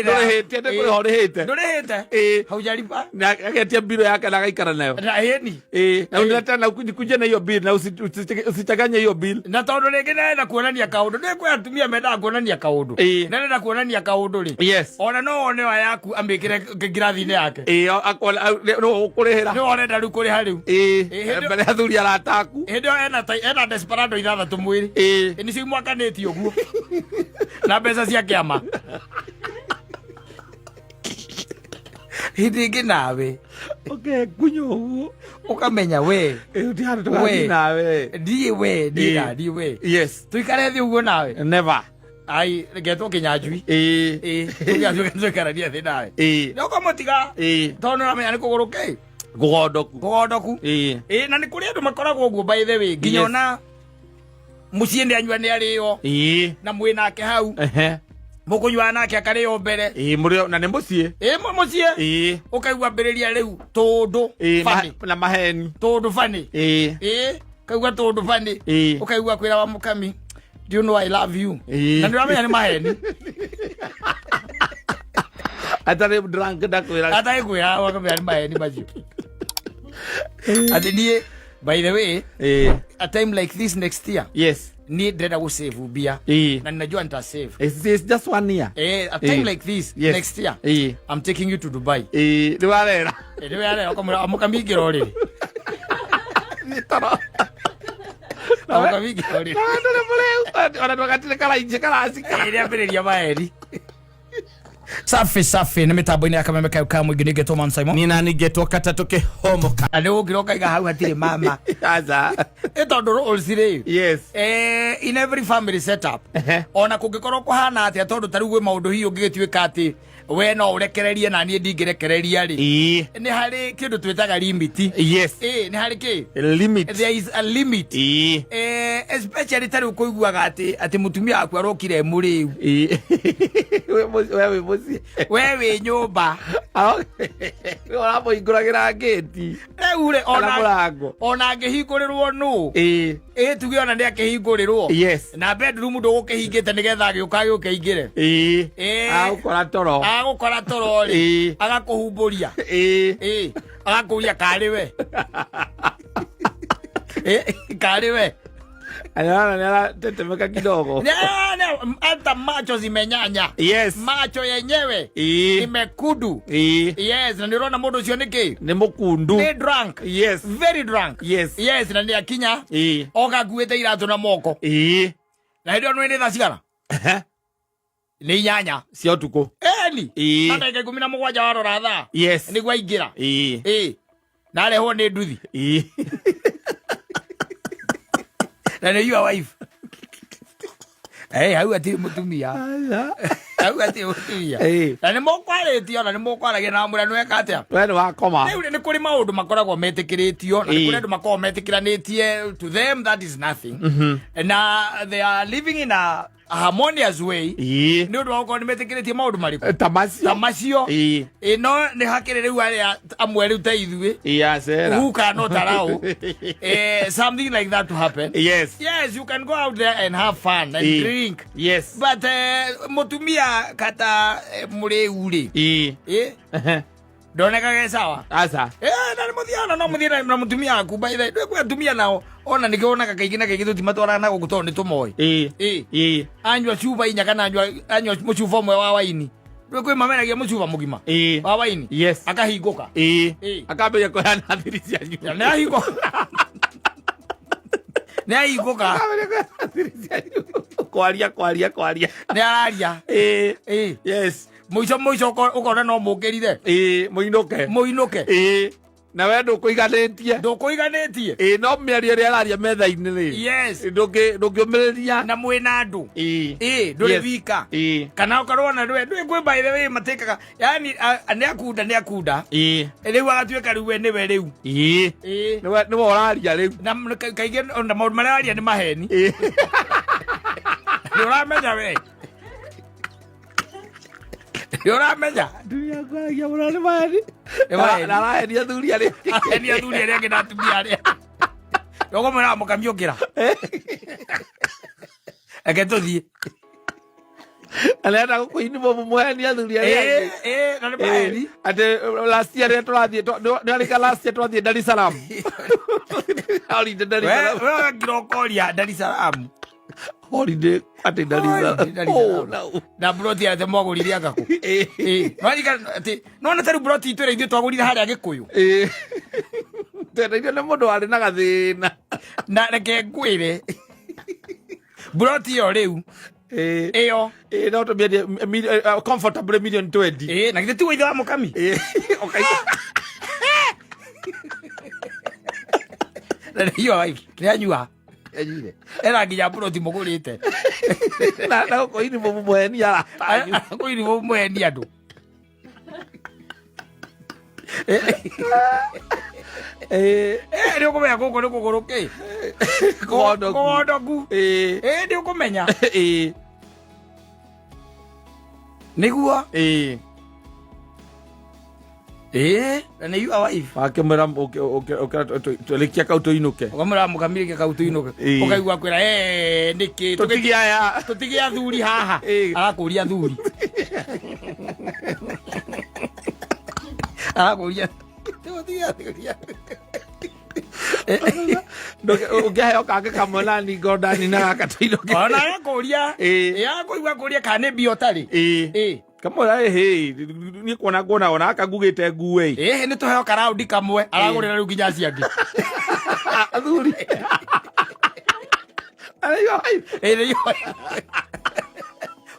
Ndũrĩhĩte, nĩ kũrĩha ũrĩhĩte. Ndũrĩhĩte. Ĩĩ. Haujalipa. Na agetia mbiro yake na agaikara nayo. Na ĩni. Ĩĩ. Na unileta na nikuje na hiyo bill na usichanganye hiyo bill. Na tondũ rĩngĩ nĩarenda kuonania kaũndũ, nĩ kwĩ atumia mendaga kuonania kaũndũ. Ĩĩ. Nĩarenda kuonania kaũndũ rĩ. Yes. Ona no one wa yaku amĩkĩre ngirathi-inĩ yake. Ĩĩ, nĩwe ũkũrĩhĩra. Nĩwe ũrenda rĩu kũrĩha rĩu. Ĩĩ. Ĩĩ, hĩndĩ- Mbere ya athuri arata aku. Hĩndĩ ĩyo ena desperado 6 mwĩrĩ. Ĩĩ. Ĩ nĩcio imwakanĩtie ũguo. Na mbeca cia kĩama. Hĩndĩ ĩngĩ nawe Ũkengunya ũguo. Ũkamenya we. Ĩĩ, ti handũ We. tũgathiĩ nawe. Ndiĩ we, ndiĩ Ĩĩ. na ndiĩ we. Yes. Tũikare thĩ ũguo nawe. Never. Ai, ngetwo Kĩnyanjui. Ĩĩ. Ĩĩ, tũgĩathiĩ tũikarania thĩ nawe. Ĩĩ. Nĩ ũkamũtiga. Ĩĩ. Tondũ nĩũramenya nĩ kũgũrũ kĩ? Kũgondoku. Kũgondoku. Ĩĩ. Ĩĩ, na nĩ kũrĩ andũ makoragwo ũguo, by the way, nginya Yes. ona mũciĩ nĩ anyua nĩ arĩo Ĩĩ. na mwĩ nake hau mũkũnyuaga nake akarĩo mbere. Ĩĩ, mũrĩ na nĩ mũciĩ. Ĩĩ, mũciĩ. Ĩĩ. Ũkaigua mbĩrĩria rĩu tũndũ Ĩĩ, bani. Na maheni. Tũndũ bani. Ĩĩ. Ĩĩ, kaigua tũndũ bani. Ĩĩ. Ũkaigua kwĩra wa mũkami, "Do you know I love you?" Ĩĩ. Na nĩ ũramenya nĩ maheni. Atarĩ drunk ndakwĩra. Atarĩ kwĩra, wakamenya nĩ maheni macio, atĩ niĩ, by the way, Ĩĩ. a time like this next year, Yes. niĩ ndĩrenda gũ save mbia Ĩĩ. na ninajua nita save. It's just one year. Eh, a time Ĩĩ. like this Yes. next year, Ĩĩ. I'm taking you to Dubai. Ĩĩ, nĩ warera. Eh, nĩwe arera, ũkamwĩra amũkamingĩra ũrĩrĩ. Nĩ toro. Amũkamingĩra ũrĩrĩ. Na ndũrĩ mũrĩu. Ona ndũgatirĩ karainje karacika. Ĩrĩa ambĩrĩria maheni. Safi safi, nĩ mĩtambo-inĩ ya Kameme kayo ka mũingĩ, nĩngetwo Man Simon. Niĩ nani ngetwo katatũ kĩhomoka. Na nĩ ũngĩra ũkaiga hau hatirĩ mama. Aca. Ĩ tondũ rules rĩ, Yes. eh, in every family setup, Ehe. ona kũngĩkorwo kũhana atĩa, tondũ ta rĩu gwĩ maũndũ hihi ũngĩgĩtuĩka atĩ we no ũrekererie na niĩ ndingĩrekereria rĩ, Ĩĩ. nĩ harĩ kĩndũ twĩtaga limit. Yes. Ĩ nĩ harĩ kĩ? Limit. There is a limit. Ĩĩ. Eh, especially ta rĩu kũiguaga atĩ mũtumia waku arokire mũrĩu. Ĩĩ. We wĩ mũciĩ. We wĩ nyũmba. Ũramũhingũragĩra ngĩti. Rĩu rĩ, Kana ona mũrango. Ona angĩhingũrĩrwo nũ? Ĩĩ. Ĩ tuge ona nĩ akĩhingũrĩrwo Yes. na bedroom ndũgũkĩhingĩte nĩgetha agĩũka agĩũke aingĩre. Ĩĩ. Ĩĩ. Agũkora toro. Agũkora toro rĩ, Ĩĩ. agakũhumbũria. Ĩĩ. Ĩ agakũria karĩ we. Ĩ, karĩ we. Anaona nĩ aratetemeka kidogo. Hata macho zimenyanya. Yes. Macho yenyewe Ĩĩ. ni mekundu. Ĩĩ. Yes, na nĩ ũrona mũndũ ũcio nĩ kĩ? Nĩ mũkundu. Nĩ drunk. Yes. Very drunk. Yes. Yes, na nĩ akinya Ĩĩ. oka akuĩte iratũ na moko. Ĩĩ. Na hĩndĩ ĩyo nĩ nĩ thaa cigana? Nĩ 8 cia ũtukũ. Eni. Ĩĩ. Na ndagĩka 17 warora thaa. Yes. Nĩguo aingĩra. Ĩĩ. Ĩĩ, na arehwo nĩ nduthi. Ĩĩ. Na nĩ your wife. Eh, hau atirĩ mũtumia. Hau atirĩ mũtumia. Ĩĩ. Na nĩ mũkwarĩtie, ona nĩ mũkwaragia na mwĩra nĩweka atĩa. We nĩ wakoma. Rĩu nĩ kũrĩ maũndũ makoragwo metĩkĩrĩtio na nĩ Ĩĩ. kũrĩ andũ makoragwo metĩkĩranĩtie, to them that is nothing, na they are living in a harmonious way Ĩĩ. nĩ ũndũ wa gũkorwo nĩ metĩkĩrĩtie maũndũ marĩkũ? Ta macio. Ta macio. Ĩĩ. Ĩ no nĩ hakĩrĩ rĩu arĩa amwe rĩu ta ithuĩ Ĩĩ, acera. who cannot allow something like that to happen. Yes. Yes, you can go out there and have fun and Ĩĩ. drink, Yes. but mũtumia kata mũrĩu rĩ, Ĩĩ. ĩ ndonekaga sawa. Aca. Eh, na nĩ mũthiaga no mũthiĩ na mũtumia waku. By the way, kwĩ atumia nao ona nĩkĩo wonaga kaingĩ na kaingĩ tũtimatwaraga na gũkũ tondũ nĩ tũmoĩ. Ĩĩ. Ĩĩ. Ĩĩ. Anyua cuba 4 kana anyua mũcuba ũmwe wa waini, ndũĩ kwĩ mameragia mũcuba mũgima Ĩĩ. wa waini, Yes. akahingũka. Ĩĩ. Ĩĩ. Akambĩrĩria kũheana thiri cianyu. Nĩ ahingũka, nĩ ahingũka. Akambĩrĩria kũheana thiri cianyu. Kwaria, kwaria, kwaria. Nĩ araria. Ĩĩ. Ĩĩ. Yes. Mũico mũico ũkona no mũkĩrire. Ĩĩ, mũinũke. Mũinũke. Ĩĩ. Na we ndũkũiganĩtie. Ndũkũiganĩtie. Ĩĩ, no mĩario ĩrĩa araria metha-inĩ rĩ. Yes. Ndũngĩũmĩrĩria. Na mwĩna andũ. Ĩĩ. Ĩĩ, ndũrĩ Yes. wika. Ĩĩ. Kana ũkorwo na ndũĩ kwĩ, by the way, matĩkaga yani nĩ akunda, nĩ akunda. Ĩĩ. Rĩu agatuĩka rĩu we nĩwe rĩu. Ĩĩ. Ĩĩ. Nĩwe ũraria rĩu. Na kaingĩ ona maũndũ marĩa aria nĩ maheni. Ĩĩ. Nĩ ũramenya we, nĩ ũramenya. Atumia kwaragia mũno nĩ maheni. Nĩ maheni. Na arahenia athuri arĩa. Aheni athuri arĩa angĩ na atumia arĩa ũkũmwĩra mũkamiũkĩra, reke tũthiĩ. Arenda gũkũinibwo mũheni athuri arĩa angĩ. Ĩ, na nĩ maheni. Atĩ last year rĩrĩa tũrathiĩ nĩarĩka last year twathiĩ Dar es Salaam. Holiday Dar es Salaam. We ũgakira ũkoria Dar es Salaam. Holiday atĩ Dar es Salaam. Holiday Dar es Oh, Salaam. no. Na broti atĩ mwagũrire anga kũ? Ĩ. Nĩwaririkana atĩ nona ta rĩu broti itũ ĩrĩa ithuĩ twagũrire harĩa Gĩkũyũ. Ĩ. Twendairio nĩ mũndũ warĩ na gathĩna. Na reke ngwĩre broti ĩyo rĩu Ĩ. ĩyo Ĩ, no tũmĩendie comfortably million 20. ĩ na githĩ tiguo ithe wa mũkami? Ĩ. Ũkaigua. Na nĩ wife nĩ anyua anyuire era nginya broti mũgũrĩte. Na gũkũinibwo mũheni aratanyu. Kũinibwo mũheni andũ. Ĩ. Nĩ ũkũmenya gũkũ nĩ kũgũrũ kĩ? Kũgondoku. Kũgondoku. Ĩ. Ĩ nĩ ũkũmenya. Ĩ. Nĩguo. Ĩ. Ĩ na nĩ your wife. Wakĩmwĩra tũrĩkia kau tũinũke. Ũkamwĩra mũkamirĩke kau tũinũke. Ĩ. Ũkaigua kwĩra nĩkĩ Tũtige aya. tũtige athuri haha. Ĩ. Arakũria athuri. Arakũria tũtige athuri. Ũngĩheo kangĩ kamwe na ningo ndani na gaka tũinũke. Ona arakũria. Ĩ. Ĩ arakũigua kũria kana nĩ mbia ũtarĩ. Ĩ. Ĩ. Kamwĩra ĩhĩ niĩ kuona nguona ona gaka ngugĩte ngue. Ĩ nĩ tũheo karaundi kamwe aragũrĩra rĩu nginya acio angĩ. Athuri. Araiga wife. Ĩ nĩ your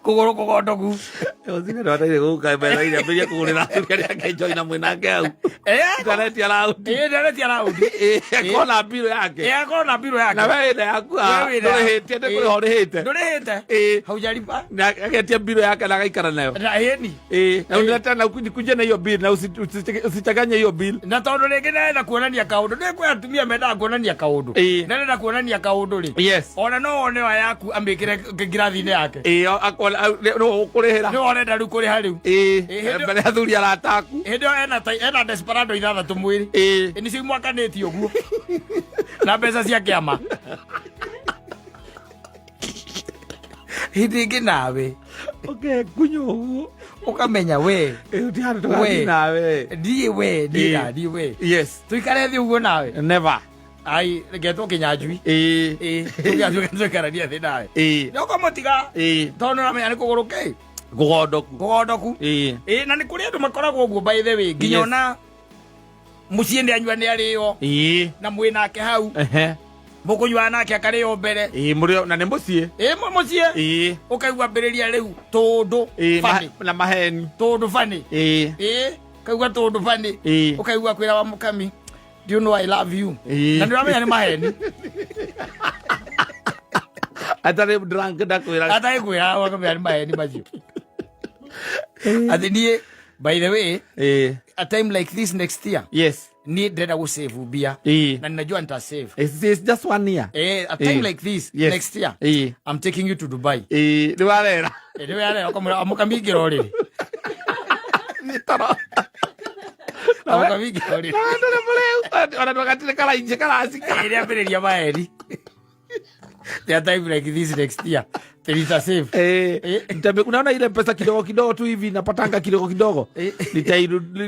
kũgũrũ kũgondoku. Ũcine ndwataire gũka metha-inĩ ambĩrĩrie kũgũrĩra athuri arĩa angĩ njohi na mwĩnake hau. Ndaretia raundi. Ĩ ndaretia raundi. Ĩ, akorwo na mbirũ yake. Ĩ akorwo na mbirũ yake. Na we wĩna yaku haha, We wĩna yaku. ndũrĩhĩtie, nĩ kũrĩha ũrĩhĩte. Ndũrĩhĩte. Ĩ. Haujalipa. Na agetia mbirũ yake na agaikara nayo. Na ĩni. Ĩ, na unileta na nikuje na hiyo bill na usichanganye hiyo bill. Na tondũ rĩngĩ nĩarenda kuonania kaũndũ nĩ kwĩ atumia mendaga kuonania kaũndũ. Ĩ. Nĩarenda kuonania kaũndũ rĩ. Yes. Ona no one wa yaku amĩkĩre ngirathi-inĩ yake. Ĩ, akona nĩ ũkũrĩhĩra. Nĩwe ũrenda rĩu kũrĩha rĩu. Ĩ, Ĩ, hĩndĩ- mbere athuri arata aku. Hĩndĩ ĩyo ena desperado ithathatũ mwĩrĩ. Ĩ. Ĩ nĩcio imwakanĩtie ũguo. Na mbeca cia kĩama. Hĩndĩ ĩngĩ nawe Okay, kunywa ũguo. ũkamenya we Ĩ, ũti handũ tũgathiĩ We. nawe. ndiĩ we ndiĩ Ĩ. na ndiĩ we Yes. tũikare thĩ ũguo nawe Never. ai reke tũkĩnyanjui Ĩ. ĩ tũikarania thĩ nawe Ĩ. nĩ ũkamũtiga Ĩ. tondũ nĩ ũramenya nĩ kũgũrũ kĩ Kũgondoku. kũgondoku Ĩ. ĩ na nĩ kũrĩ andũ makoragwo ũguo by the way nginya Yes. ona mũciĩ nĩ anyua nĩ arĩo Ĩ. na mwĩ nake hau Ehe. mũkũnyuaga nake akarĩo mbere Ĩ, mũrĩ na nĩ mũciĩ. ĩ mũciĩ Ĩ. ũkaigua mbĩrĩria rĩu tũndũ Ĩ, bani na maheni. tũndũ bani Ĩ. ĩ kaigua tũndũ bani Ĩ. ũkaigua kwĩra wa mũkami do you know I love you Ĩ. na nĩ ũramenya nĩ maheni Atarĩ drunk ndakwĩra. atarĩ kwĩra wakamenya nĩ maheni macio atĩ niĩ by the way Ĩ. a time like this next year Yes. niĩ ndĩrenda gũsave mbia Ĩ. na ninajua nitasave It's just one year. eh, a time Ĩ. like this Yes. next year Ĩ. I'm taking you to Dubai Ĩ, nĩ warera. ĩ nĩwe arera ũkamwĩra amũkamingĩra ũrĩrĩ Nĩ toro. amũkamingĩra ũrĩrĩ Na ndũrĩ mũrĩu. Ona ndũgatirĩ karainje karacika. ĩrĩa ambĩrĩria maheni There are time like this next year nitasave Eh, Eh. unaona ile pesa kidogo kidogo tu hivi napatanga kidogo kidogo Eh.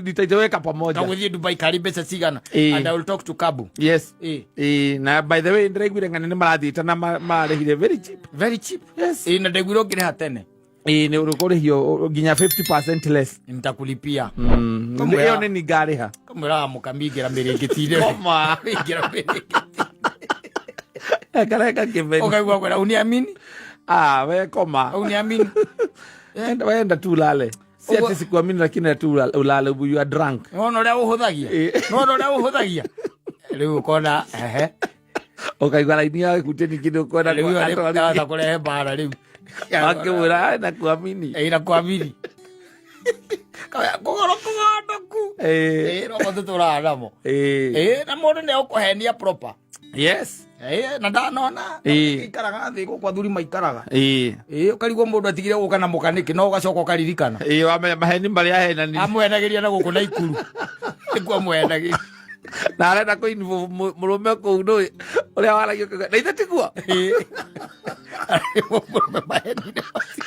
Nitaiteweka pamoja. na gũthiĩ Dubai karĩ mbeca cigana Ĩ. and I will talk to Kabu Yes. Ĩ. Eh, na by the way ndĩraiguire ng'ani nĩ marathiĩte na marĩhire very cheap. Very cheap. Yes. Ĩ, na ndaiguire ũngĩrĩha tene Ĩ, nĩ ũkũrĩhio nginya 50% less. nitakulipia Mm. Ĩyo nĩ ni ngarĩha. kamwĩra mũkamingĩra mĩrĩngĩti-inĩ Koma. Mĩingĩra mĩrĩngĩti Ekareka kĩbeni. ũkaigua kwĩra uniamini Ah, we koma. uniamini Wenda tu ulale. Si Ũguo- ati sikuamini lakini tu ulale you are drunk. nona ũrĩa ũhũthagia Ĩ. nona ũrĩa ũhũthagia rĩu ũkona ehe Ũkaigua raini yawe ĩkutĩtie ningĩ nĩũkuona rĩu ĩyo atwarithia. nĩ kũrehe mbara rĩu Akĩmwĩra na kuamini. ĩ na kuamini kũgũrũ kũgondoku Eh. ĩ no tũtũraga namo Eh. ĩ na mũndũ nĩ egũkũhenia proper Yes. ĩ na ndanona Ĩ. ikaraga thĩ gũkũ athuri maikaraga Ĩ. ĩ ũkarigwo mũndũ atigire gũka na mũka nĩkĩ no ũgacoka ũkaririkana Ĩ, wamenya maheni marĩa ahenanirie. amwenagĩria na gũkũ na ikuru nĩkuo amwenagĩria Na arenda kũinvolve mũrũme kũu ndũĩ ũrĩa waragia ũkauga, na ithe tiguo. Ĩ. Mũrũme maheni-inĩ macio.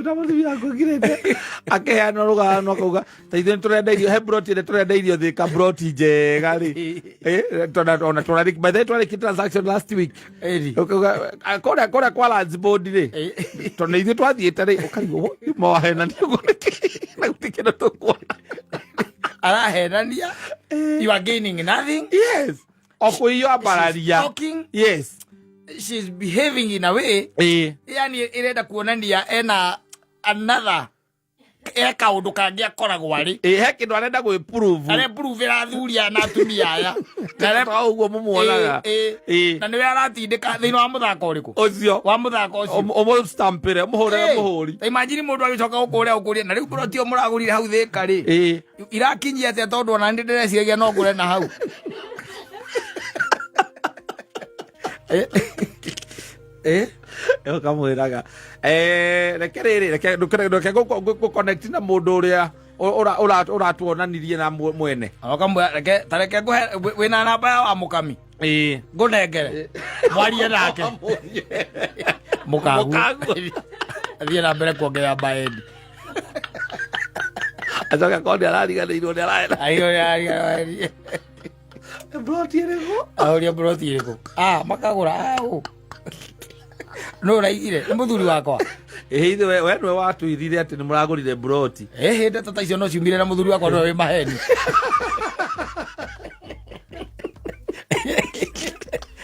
Na mũtumia wakwa ngirĩte akĩheana rũgano akauga ta ithuĩ nĩtũrenda irio he broti ĩrĩa tũrenda irio thĩka broti njega rĩ. Eh, ona tũrarĩ by the way twarĩki transaction last week. Ĩri. Ũkauga, "Ah, kũrĩa kwa lands board rĩ, tondũ nĩ ithuĩ twathiĩte rĩ, ũkarigwo mawahenania ũguo nĩkĩ? Na gũtirĩ kĩndũ tũkuona. Arahenania. You are gaining nothing. Yes, o kũiywo ambararia. She's talking. Yes. She's behaving in a way, yani irenda kuonania ena another, e kaundu kangĩ akoragwo arĩ. Ĩ, he kĩndũ arenda gwĩprove. Arepuruvĩra athuri aya na atumia aya. Ta ũguo mũmuonaga. Ĩ, ĩ. Na nĩwe aratindĩka thĩinĩ wa mũthako ũrĩkũ? Ũcio. Wa mũthako ũcio. Ũmũstampĩre, ũmũhũrĩre mũhũri. Ta imagine mũndũ agĩcoka gũkũ ũrĩa ũkũria na rĩu broti ĩyo mũragũrire hau Thĩka rĩ, irakinyia atĩa? Tondũ ona nĩ ndĩreciragia no ngũre na hau. Eh. Eh? Ũkamwĩraga, "Eh, reke rĩrĩ, reke ndũke gũ connect na mũndũ ũrĩa ũratuonanirie na mwene." Ũkamwĩra reke ta reke ngũhe, wĩna namba ya wa mũkami, ngũnengere mwarie nake mũkagu. Mũkagu. Athiĩ na mbere kuongerera mbaendi. Acoke akorwo nĩ arariganĩirwo nĩ arahena. Ayo, ayo. Broti ĩrĩkũ? Ahoria broti ĩrĩkũ? Ah, makagũra au no ũraigire nĩ mũthuri wakwa. Ĩ, ithe we nĩwe watwĩrire atĩ nĩ mũragũrire broti. Ĩhĩ, ndeto ta icio no ciumire na mũthuri wakwa nĩwe wĩ maheni.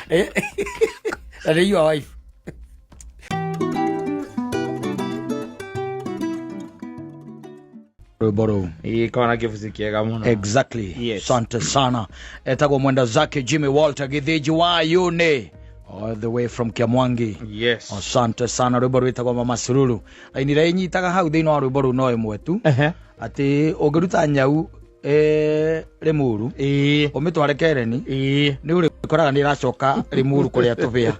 Eh, na nĩ your wife. Rwĩmbo rũu. Ĩkorwo na kĩbuci kĩega mũno. Exactly. Yes. Asante sana. Etagwo mwenda zake Jimmy Walter Githinji wa Yune, all the way from Kiamwangi. Yes. Asante sana. Rwĩmbo rwĩtagwo Mama Sururu. Raini ĩrĩa ĩnyitaga hau thĩinĩ wa rwĩmbo rũu no ĩmwe tu, atĩ ũngĩruta nyau Rĩmuru, ũmĩtware Kereni, nĩ ũrĩkoraga nĩ ĩracoka Rĩmuru kũrĩa tũbĩa.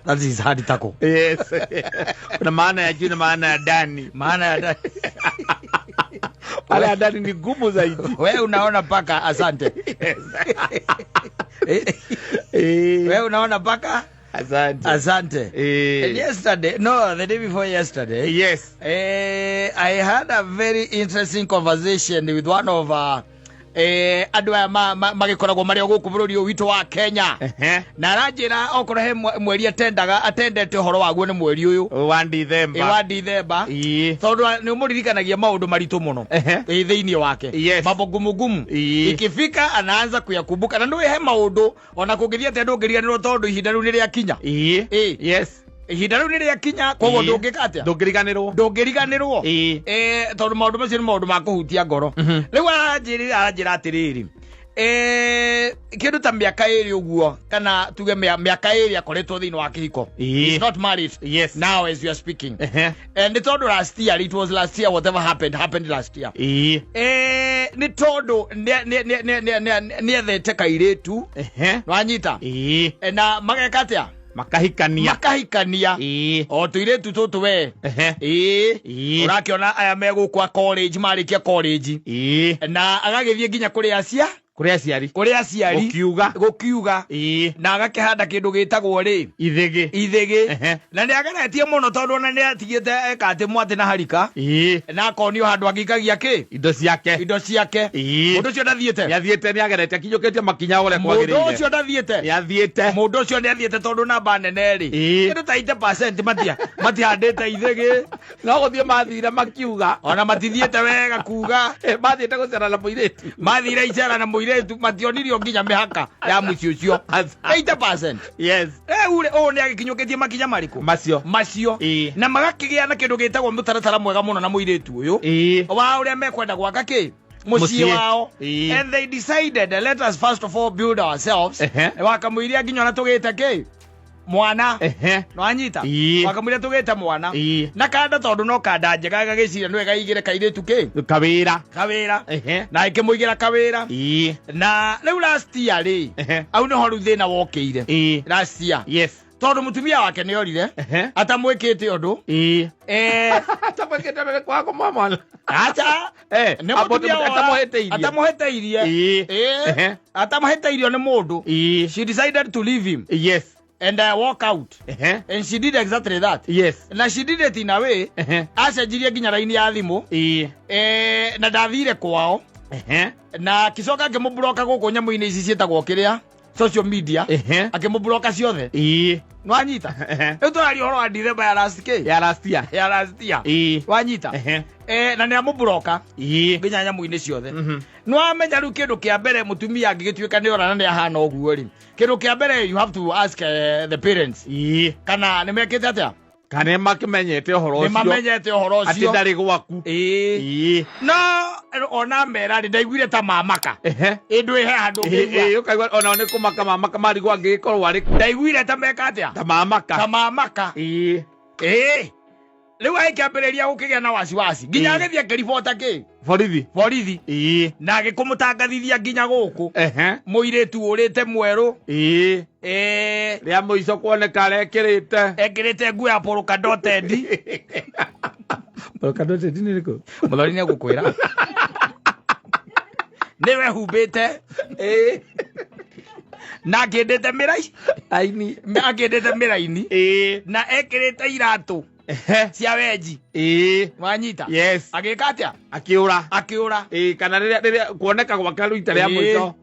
That is hard tackle. Yes, kuna maana ya juu na maana ya ndani. Maana ya Pale ya ndani ni gumu zaidi. We unaona paka, asante. We unaona paka. Asante. Asante. And yesterday, no, the day before yesterday, I had a very interesting conversation with one of andũ aya magĩkoragwo marĩ o gũkũ bũrũri ũyũ witũ wa Kenya, na aranjĩra okorwo he mweri atendaga atendete ũhoro waguo nĩ mweri ũyũ wa Dithemba. Wa Dithemba, tondũ nĩ ũmũririkanagia maũndũ maritũ mũno thĩinĩ wake, mambo ngumu ngumu. Ikifika anaanza kuyakumbuka, na nĩ he maũndũ ona kũngĩthiĩ atĩa ndũngĩriganĩrwo, tondũ ihinda rĩu nĩ rĩakinya. Ihinda rĩu nĩ rĩakinya, koguo ndũngĩka atĩa? Ndũngĩriganĩrwo. Ndũngĩriganĩrwo. Tondũ maũndũ macio nĩ maũndũ ma kũhutia ngoro. Rĩu aranjĩra atĩrĩrĩ, kĩndũ ta mĩaka 2 ũguo, kana tuge mĩaka 2 akoretwo thĩinĩ wa kĩhiko. He's not married now as we are speaking. Nĩ tondũ last year, it was last year, whatever happened happened last year. Nĩ tondũ nĩethete kairĩtu, nwanyita? Na mageka atĩa? Makahikania. Makahikania. O tũirĩtu tũtũ we. Ĩĩ. Ũrakĩona aya me gũkũ a college, marĩkia college, na agagĩthiĩ nginya kũrĩ acia Kũrĩ aciari. Kũrĩ aciari. Gũkiuga. Gũkiuga. Na agakĩhanda kĩndũ gĩtagwo rĩ? Ithĩgĩ. Ithĩgĩ. Na nĩ ageretie mũno, tondũ ona nĩ atigĩte eka atĩ mwatĩ na harika, na akonio handũ angĩikagia kĩ? Indo ciake. Indo ciake. Mũndũ ũcio ndathiĩte. Nĩathiĩte, nĩagerete, akinyũkĩtie makinya ũrĩa Mũndũ kwagĩrĩire. ũcio ndathiĩte. Nĩathiĩte. Mũndũ ũcio nĩ athiĩte, tondũ namba nene rĩ, kĩndũ ta 80% matihandĩte ithĩgĩ. No gũthiĩ mathire makiuga. Ona matithiĩte wega kuga. Mathiĩte gũcera na mũirĩtu. Mathire icera na mũirĩtu, mationirio nginya mĩhaka ya mũciĩ ũcio. 80%. Rĩu rĩ, ũũ nĩ agĩkinyũkĩtie makinya marĩkũ? Macio. Macio. Na magakĩgĩa na kĩndũ gĩtagwo mũtaratara mwega mũno na mũirĩtu ũyũ wa ũrĩa mekwenda gwaka kĩ mũciĩ Mũciĩ. wao. And they decided, let us first of all build ourselves, wakamũiria nginya ona tũgĩte kĩ mwana. Nwanyita? Wakamũiria tũgĩte mwana na kanda, tondũ no kanda njega, gagĩciria nĩwe gaigĩre kairĩtu kĩ? Kawĩra. Kawĩra. Na ĩkĩmũigĩra kawĩra. Na rĩu last year rĩ, au nĩho rĩu thĩna wokĩire. Last year, tondũ mũtumia wake nĩ orire atamwĩkĩte ũndũ. Atamwĩkĩte ũndũ nĩ kwaga kũmũhe mwana. Acha. Nĩ mũtumia Atamũhĩtĩirie. Atamũhĩtĩirie. Atamũhĩtĩirio nĩ mũndũ. She decided to leave him. And I walk out. And she did exactly that. Na she did it in a way, acenjirie nginya raini ya thimũ. Na ndathire kwao. Na akicoka akĩmũbloka gũkũ nyamũ-inĩ ici ciĩtagwo kĩrĩa social media. Akĩmũbloka ciothe. Nwanyita? Rĩu tũraria ũhoro wa December ya last K. Ya last year. Ya last year. Wanyita? Na nĩ amũbloka nginya nyamũ-inĩ ciothe. Nwamenya rĩu kĩndũ kĩa mbere mũtumia angĩgĩtuĩka nĩ ora na nĩ ahana ũguo rĩ, kĩndũ kĩa mbere you have to ask the parents kana nĩ mekĩte atĩa. Kana nĩ makĩmenyete ũhoro nĩ ũcio. Mamenyete ũhoro atĩ ũcio. Ndarĩ gwaku. No ona mera rĩ, ndaiguire ta mamaka. Ĩndũ ĩhe handũ ngĩigua. Ũkaigua onao nĩ kũmaka mamaka marigwo angĩgĩkorwo arĩ kũ. Ndaiguire ta meka atĩa. Ta mamaka. Ta mamaka. Rĩu agĩkĩambĩrĩria gũkĩgĩa na wasiwasi nginya agĩthiĩ akĩribota kĩ. Borithi. Borithi. Na agĩkũmũtangathithia nginya gũkũ mũirĩtu ũrĩte mwerũ. Rĩa mũico kuoneka arekĩrĩte. Ekĩrĩte nguo ya polka dotted. Polka dotted nĩ rĩkũ? Mũthoni nĩ egũkwĩra nĩwe humbĩte na akĩndĩte mĩrai. Aini. Akĩndĩte mĩraini. Na ekĩrĩte iratũ cia wenji. Wanyita? Yes. Agĩka atĩa? Akĩũra. Akĩũra. Kana rĩrĩa kuoneka gwake rĩu ita rĩa mũico.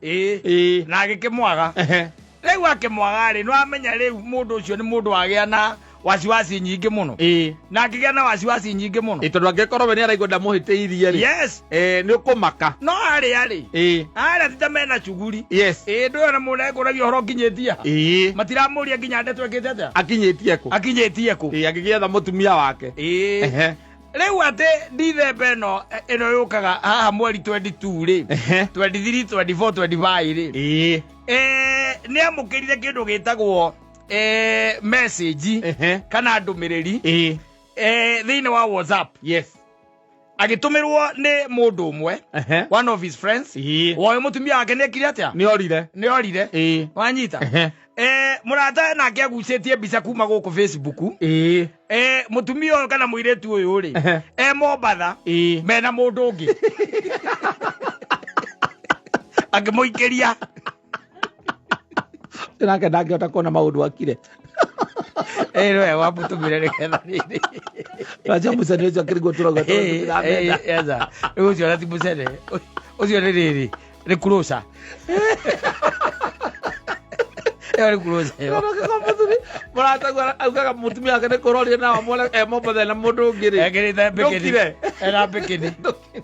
Na agĩkĩmwaga. Rĩu akĩmwaga rĩ, nĩwamenya rĩu mũndũ ũcio nĩ mũndũ wagĩa na wasiwasi nyingĩ mũno. Na akĩgĩa na wasiwasi nyingĩ mũno. Tondũ angĩkorwo we nĩ araigua ndamũhĩtĩirie rĩ, nĩ ũkũmaka. No arĩa rĩ, arĩa ti ta mena cuguri. Ndũyũ na mũndũ ekũragia ũhoro ũkinyĩtie ha. Matiramũria nginya ndeto ĩkĩte atĩa. Akinyĩtie kũ. Akinyĩtie kũ. Agĩgĩetha mũtumia wake. Rĩu atĩ Ndithemba ĩno yũkaga haha mweri 22 rĩ, 23, 24, 25 rĩ, nĩ amũkĩrire kĩndũ gĩtagwo message kana ndũmĩrĩri thĩinĩ wa WhatsApp. Agĩtũmĩrwo nĩ mũndũ ũmwe, one of his friends. Woyo mũtumia wake nĩ ekire atĩa? Nĩ orire. Nĩ orire. Wanyita? Mũrata nake agucĩtie mbica kuma gũkũ Facebook. Mũtumia ũyũ kana mũirĩtu ũyũ rĩ, e Mombatha mena mũndũ ũngĩ akĩmũikĩria. Nake ndangĩhota kuona maũndũ akire. Nĩwe wamũtũmire nĩgetha rĩrĩ. Acha mũcene ũcio akĩrigwo tũrauga tondũ tũtiramenda. Eza rĩu ũcio ona ti mũcene ũcio, nĩ rĩrĩ, nĩ kuroca ĩyo, nĩ kuroca ĩyo. Mũrataguo augaga mũtumia wake nĩ kũroria na amwone e Mombatha na mũndũ ũngĩ rĩ. Ekĩrĩte bikini. Ndũkire. Ena bikini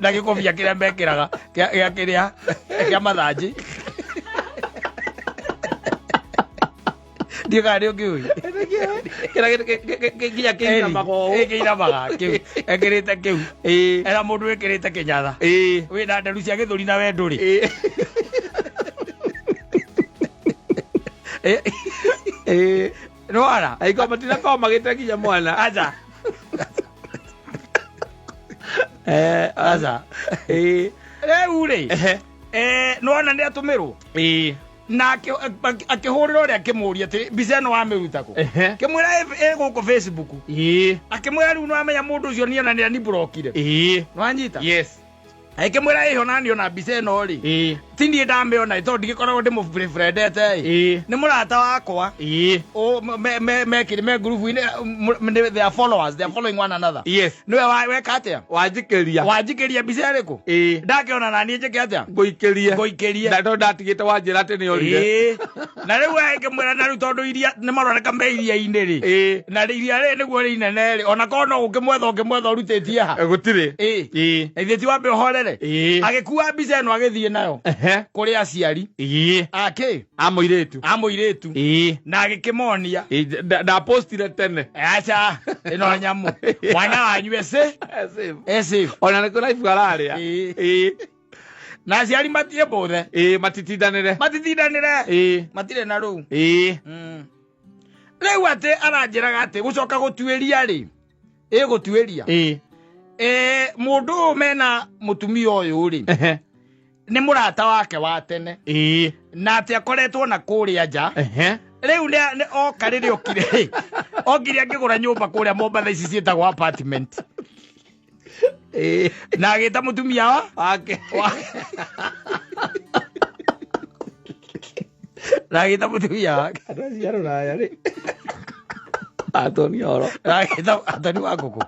na gĩkobia kĩrĩa mekĩraga gĩa kĩrĩa kĩa mathanjĩ, ndiũ kana nĩ ũngĩũĩ. Kĩrĩa nginya kĩinamaga ũũ. Kĩinamaga kĩu, ekĩrĩte kĩu. Ena mũndũ wĩkĩrĩte kĩnyatha wĩna nderu cia gĩthũri na we ndũrĩ. Nĩwona? Aigua matinakorwo magĩte nginya mwana. Aca. Aca. Rĩu rĩ, nĩwona nĩ atũmĩrwo na akĩhũrĩra ũrĩa akĩmũria atĩ mbica ĩno wamĩruta kũ. Kĩmwĩra ĩ gũkũ Facebook. Akĩmwĩra rĩu nĩwamenya mũndũ ũcio niĩ ona nĩ aniblokire. Nĩwanyita? Yes. Akĩmwĩra ĩho nani ona mbica ĩno rĩ, ti niĩ ndamĩona tondũ ndigĩkoragwo ndĩmũbũrendete ĩ, nĩ mũrata wakwa. Mekĩrĩ me ngurubu-inĩ, they are followers, they are following one another. Nĩwe weka atĩa? Wanjikĩria. Wanjikĩria mbica ĩrĩkũ. Ndakĩona naniĩ njĩke atĩa? Ngũikĩrie. Ngũikĩrie. Tondũ ndatigĩte wanjĩra atĩ nĩ orire. Na rĩu ngĩmwĩra na rĩu tondũ iria nĩ maroneka me iria-inĩ rĩ, na iria rĩ nĩguo rĩ inene rĩ, ona korwo no gũkĩmwetha ũngĩmwetha ũrutĩtie ha. Gũtirĩ. Na ithuĩ ti wambe ũhorere. Agĩkua mbica ĩno agĩthiĩ nayo kũrĩ aciari akĩ. A mũirĩtu. A mũirĩtu. Na agĩkĩmonia. Ndapostire tene. Aca ĩno nyamũ mwana wanyu ese ese. Ona nĩ kũraibu ararĩa. Na aciari matie mbũthe. Matitindanĩre. Matitindanĩre. Matirĩ na rũu. Rĩu atĩ aranjĩraga atĩ gũcoka gũtuĩria rĩ, ĩ gũtuĩria, mũndũ ũyũ mena mũtumia ũyũ rĩ, nĩ mũrata wake wa tene na atĩ akoretwo na kũrĩa nja. Rĩu nĩ oka rĩrĩa okire, okire akĩgũra nyũmba kũrĩa Mombatha ici ciĩtagwo apartment na agĩta mũtumia wa wake. Na agĩta mũtumia wake. Andũ acio a rũraya rĩ, atonia horo. Na agĩta Antoni wa ngũkũ.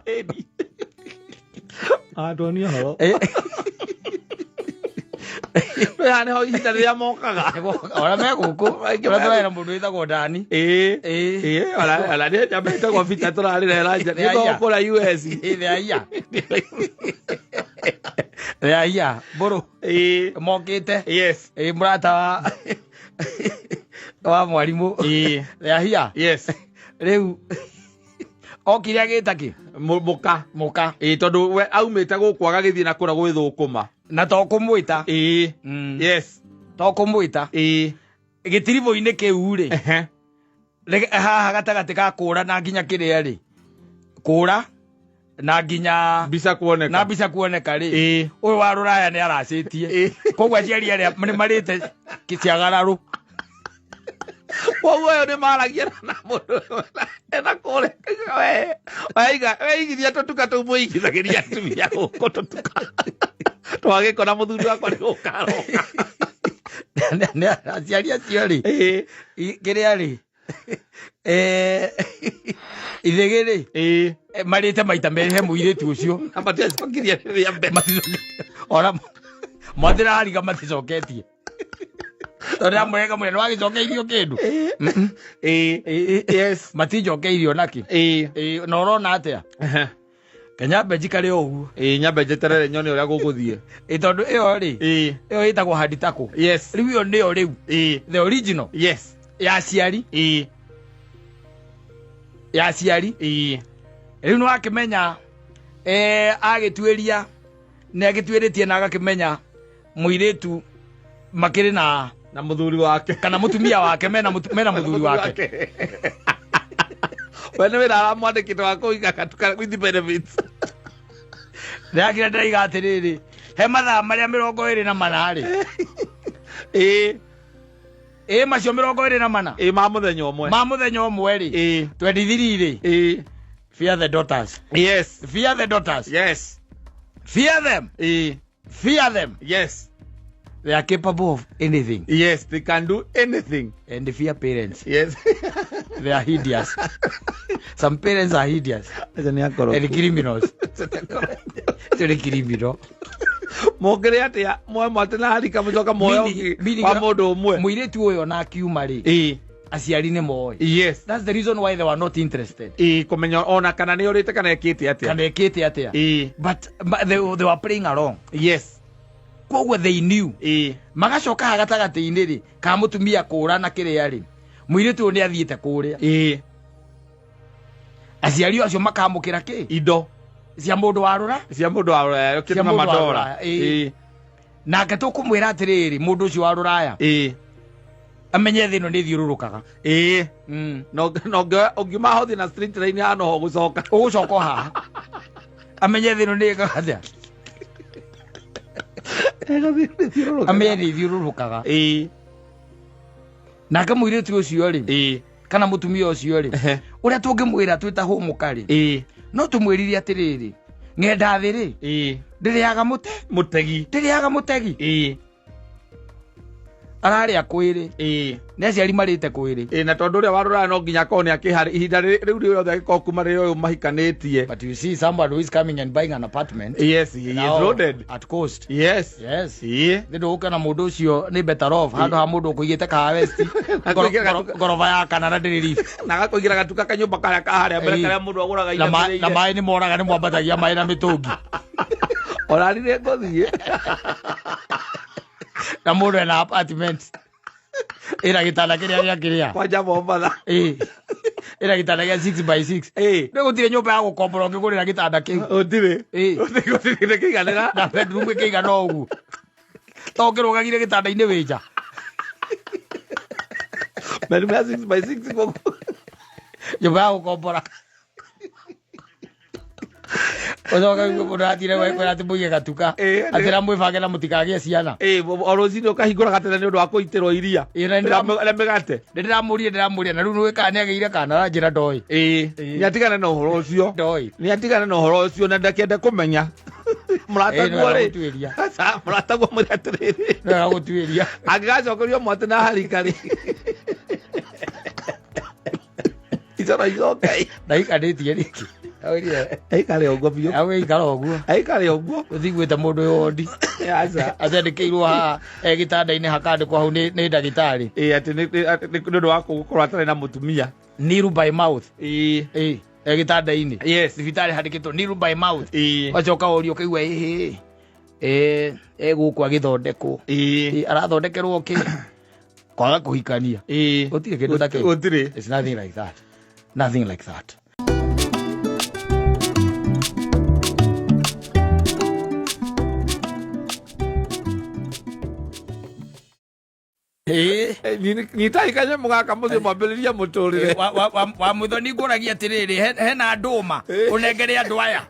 Atonia horo. Haha nĩho ihinda rĩrĩa mokaga. Ona me gũkũ. Aingĩ Ũrĩa tũrarĩ na mũndũ wĩtagwo Dani. Ĩĩ. Ĩĩ. Ĩĩ, ona nĩ njamba ĩtagwo Peter tũrarĩra nja. Nĩ aya. Nĩ kũrĩa US. Ĩĩ, the aya. The aya. Mbũrũ. Ĩĩ. Mokĩte. Yes. Ĩĩ, mũrata wa mwarimũ. Ĩĩ. The aya. Yes. Rĩu okire agĩta kĩ? Mũka. Mũka. Ĩĩ, tondũ we aumĩte gũkũ agagĩthiĩ na kũrĩa gwĩthũkũma. Na to kũmwĩta. Ĩĩ. Yes. To kũmwĩta. Ĩĩ. Gĩtiribũ-inĩ kĩu rĩ. Ehe. Haha gatagatĩ ka kũra na nginya kĩrĩa rĩ. Kũra na nginya Mbica kuoneka. Na mbica kuoneka rĩ. Ĩĩ. Ũyũ wa rũraya nĩ aracĩtie. Ĩĩ. Koguo aciari arĩa nĩ marĩte kĩciagararũ. Koguo ũyũ nĩ maragia na mũndũ ena kũrĩa. We, weiga, weigithia tũtuka tũu mũigithagĩria atumia gũkũ tũtuka. Twagĩkora mũthuri wakwa nĩ gũka aroka. Aciari acio rĩ. Ĩĩ. Kĩrĩa rĩ. Ithĩgĩ rĩ. Ĩĩ. Marĩte maita merĩ he mũirĩtu ũcio. Na matiacokirie rĩrĩa mbere. Ona matirariga maticoketie. Tondũ ndĩramwĩra ngamwĩra nĩwagĩcokeirio kĩndũ. Ĩĩ. Ĩĩ. Yes. Matinjokeirio nakĩ. Ĩĩ. Ĩĩ, na ũrona atĩa? Ehe. Kenya nyambe njikare o ũguo. Ĩĩ, nyambe njeterere nyone ũrĩa gũgũthiĩ. Ĩĩ, tondũ ĩyo rĩ. Ĩĩ. Ĩyo ĩtagwo handitako. Yes. Rĩu ĩyo nĩyo rĩu. Ĩĩ. The original. Yes. Ya aciari. Ĩĩ. Ya aciari. Ĩĩ. Rĩu nĩwakĩmenya, agĩtuĩria, nĩ agĩtuĩrĩtie na agakĩmenya mũirĩtu makĩrĩ na na mũthuri wake. Kana mũtumia wake, mena mũthuri wake. We nĩ wĩra aramwandĩkĩte wa kũiga gatuka with benefits. Ndĩrakira ndĩraiga atĩrĩrĩ, he mathaa marĩa 24 rĩ. Ĩĩ. Ĩĩ, macio 24. Ĩĩ, ma mũthenya ũmwe. Ma mũthenya ũmwe rĩ. Ĩĩ. 23 rĩ. Ĩĩ. Fear the daughters. Yes. Fear the daughters. Yes. Fear them. Ĩĩ. Fear them. Yes. They are capable of anything. Yes, they can do anything. And fear parents. Yes. They are hideous. Some parents are hideous. Acio nĩ akoroku. And criminals. Acio nĩ criminal. Mũngĩrĩ atĩa mwe mwate na harika mũcoka muoyo Meaning wa mũndũ ũmwe. Mũirĩtu ũyũ ona akiuma rĩ. Ĩĩ. Aciari nĩ moĩ. Yes. That's the reason why they were not interested. Ĩĩ, kũmenya ona kana nĩ ũrĩte kana ekĩte atĩa. Kana ekĩte atĩa. Ĩĩ. But they were playing along. Yes. Koguo they knew. Ĩĩ. Magacoka haha gatagatĩ-inĩ rĩ, ka mũtumia kũra na kĩrĩa rĩ, mũirĩtu ũyũ nĩ athiĩte kũrĩa. Ĩĩ. Aciari acio makamũkĩra kĩ? Indo. Cia mũndũ wa rũra? Cia mũndũ wa rũraya, Cia ũkĩtũma mũndũ wa madora. rũraya, ĩĩ. Ĩĩ. Nake tũkũmwĩra atĩrĩrĩ, mũndũ ũcio wa rũraya. Ĩĩ. Amenye thĩ ĩno nĩ ĩthiũrũrũkaga. Ĩĩ. Na ũngiuma hothi na street line haha noho ũgũcoka. Ũgũcoka o haha. Amenye thĩ ĩno nĩ ĩkaga atĩa? Amenye nĩ ĩthiũrũrũkaga. Ĩĩ. Nake mũirĩtu ũcio rĩ, Ĩĩ. kana mũtumia ũcio rĩ, Ehe. ũrĩa tũngĩmwĩra twĩ ta hũmũka rĩ, Ĩĩ. no tũmwĩrire atĩrĩrĩ, ng'enda thĩ rĩ, Ĩĩ. ndĩrĩaga mũte? Mũtegi. Ndĩrĩaga mũtegi. Ĩĩ. Ararĩa kwĩrĩ. Ĩĩ. Nĩ aciari marĩte kwĩrĩ. Ĩĩ, na tondũ ũrĩa wa rũraya no nginya akorwo nĩ akĩharĩ ihinda rĩu rĩothe agĩkorwo kuma rĩrĩa ũyũ mahikanĩtie. But you see someone who is coming and buying an apartment. Yes, he is Now, loaded. At cost. Yes. Yes. Ĩĩ. Nĩ ndũgũkĩona mũndũ ũcio nĩ better off handũ ha mũndũ ũkũigĩte kahawa West. Akũigĩra gatuka. Ngoroba ya kana na ndĩrĩ lift. Na agakũigĩra gatuka kanyũmba karĩa ka harĩa mbere Ĩĩ. karĩa mũndũ agũraga Na inamĩrĩire. maĩ nĩ moraga, nĩ mwambatagia maĩ na mĩtũngi. Ona nĩ ngũthiĩ. Na mũndũ ena apartment. Ĩna gĩtanda kĩrĩa gĩa kĩrĩa. Kwanja Mombatha. Ĩĩ. Ĩna gĩtanda gĩa 6 by 6. Ĩĩ. Nĩ gũtirĩ nyũmba ya gũkombora ũngĩgũrĩra gĩtanda kĩu. Gũtirĩ. Ĩĩ. Gũtirĩ kĩiganĩra. Na bedroom ĩkĩigana o ũguo. To ũkĩrũgagire gĩtanda-inĩ wĩ nja. Bedroom ya 6 by 6 gũkũ. Nyũmba ya gũkombora. Ũcoke ũigue mũndũ atire gwĩkwĩra atĩ mũige gatuka. Ĩĩ, Atĩ na mwĩbange na mũtikagĩe ciana. Ĩĩ, o rũcinĩ ũkahingũra gatene nĩ ũndũ wa kũitĩrwo iria. Ĩĩ, na nĩ Na mĩgate. Nĩ ndĩramũria, na rĩu nĩ kana nĩ agĩire kana aranjĩra ndoĩ. Ĩĩ. Ĩĩ. Nĩ atigane na ũhoro ũcio. Ndoĩ. Nĩ atigane na ũhoro ũcio na ndakĩende kũmenya. Ĩĩ, Mũrataguo nĩ rĩ. wega gũtuĩria. Aca, mũrataguo mwĩre atĩrĩrĩ. Nĩ wega gũtuĩria. Angĩgacokerio mwatĩ na harika rĩ. Icoro icoke. Ndaikanĩtie rĩngĩ. Aũrire. Aikare ũguo biũ. Agũikara ũguo. Aikare ũguo. Ũthiguĩte mũndũ wĩ wondi. Aca. Atandĩkĩirwo haha e gĩtanda-inĩ hakandĩkwo hau nĩ ndagĩtarĩ. Ĩĩ, atĩ atĩ nĩ ũndũ wa gũkorwo atarĩ na mũtumia. Nil by mouth. Ĩĩ. Ĩĩ, e gĩtanda-inĩ. Yes. Thibitarĩ handĩkĩtwo nil by mouth. Ĩĩ. Wacoka ũrio ũkaigua ĩhĩ. Ĩ egũkũ agĩthondekwo. Ĩĩ. Ĩ, arathondekerwo kĩ? Kwaga kũhikania. Ĩĩ. Gũtirĩ kĩndũ ta kĩu. Gũtirĩ. It's nothing like that. Nothing like that. Ĩĩ. Nyitai kanyamũ gaka mũthiĩ mwambĩrĩrie mũtũrĩre. Wa mũthoni ngũragia atĩrĩrĩ, hena ndũma ũnengere andũ aya.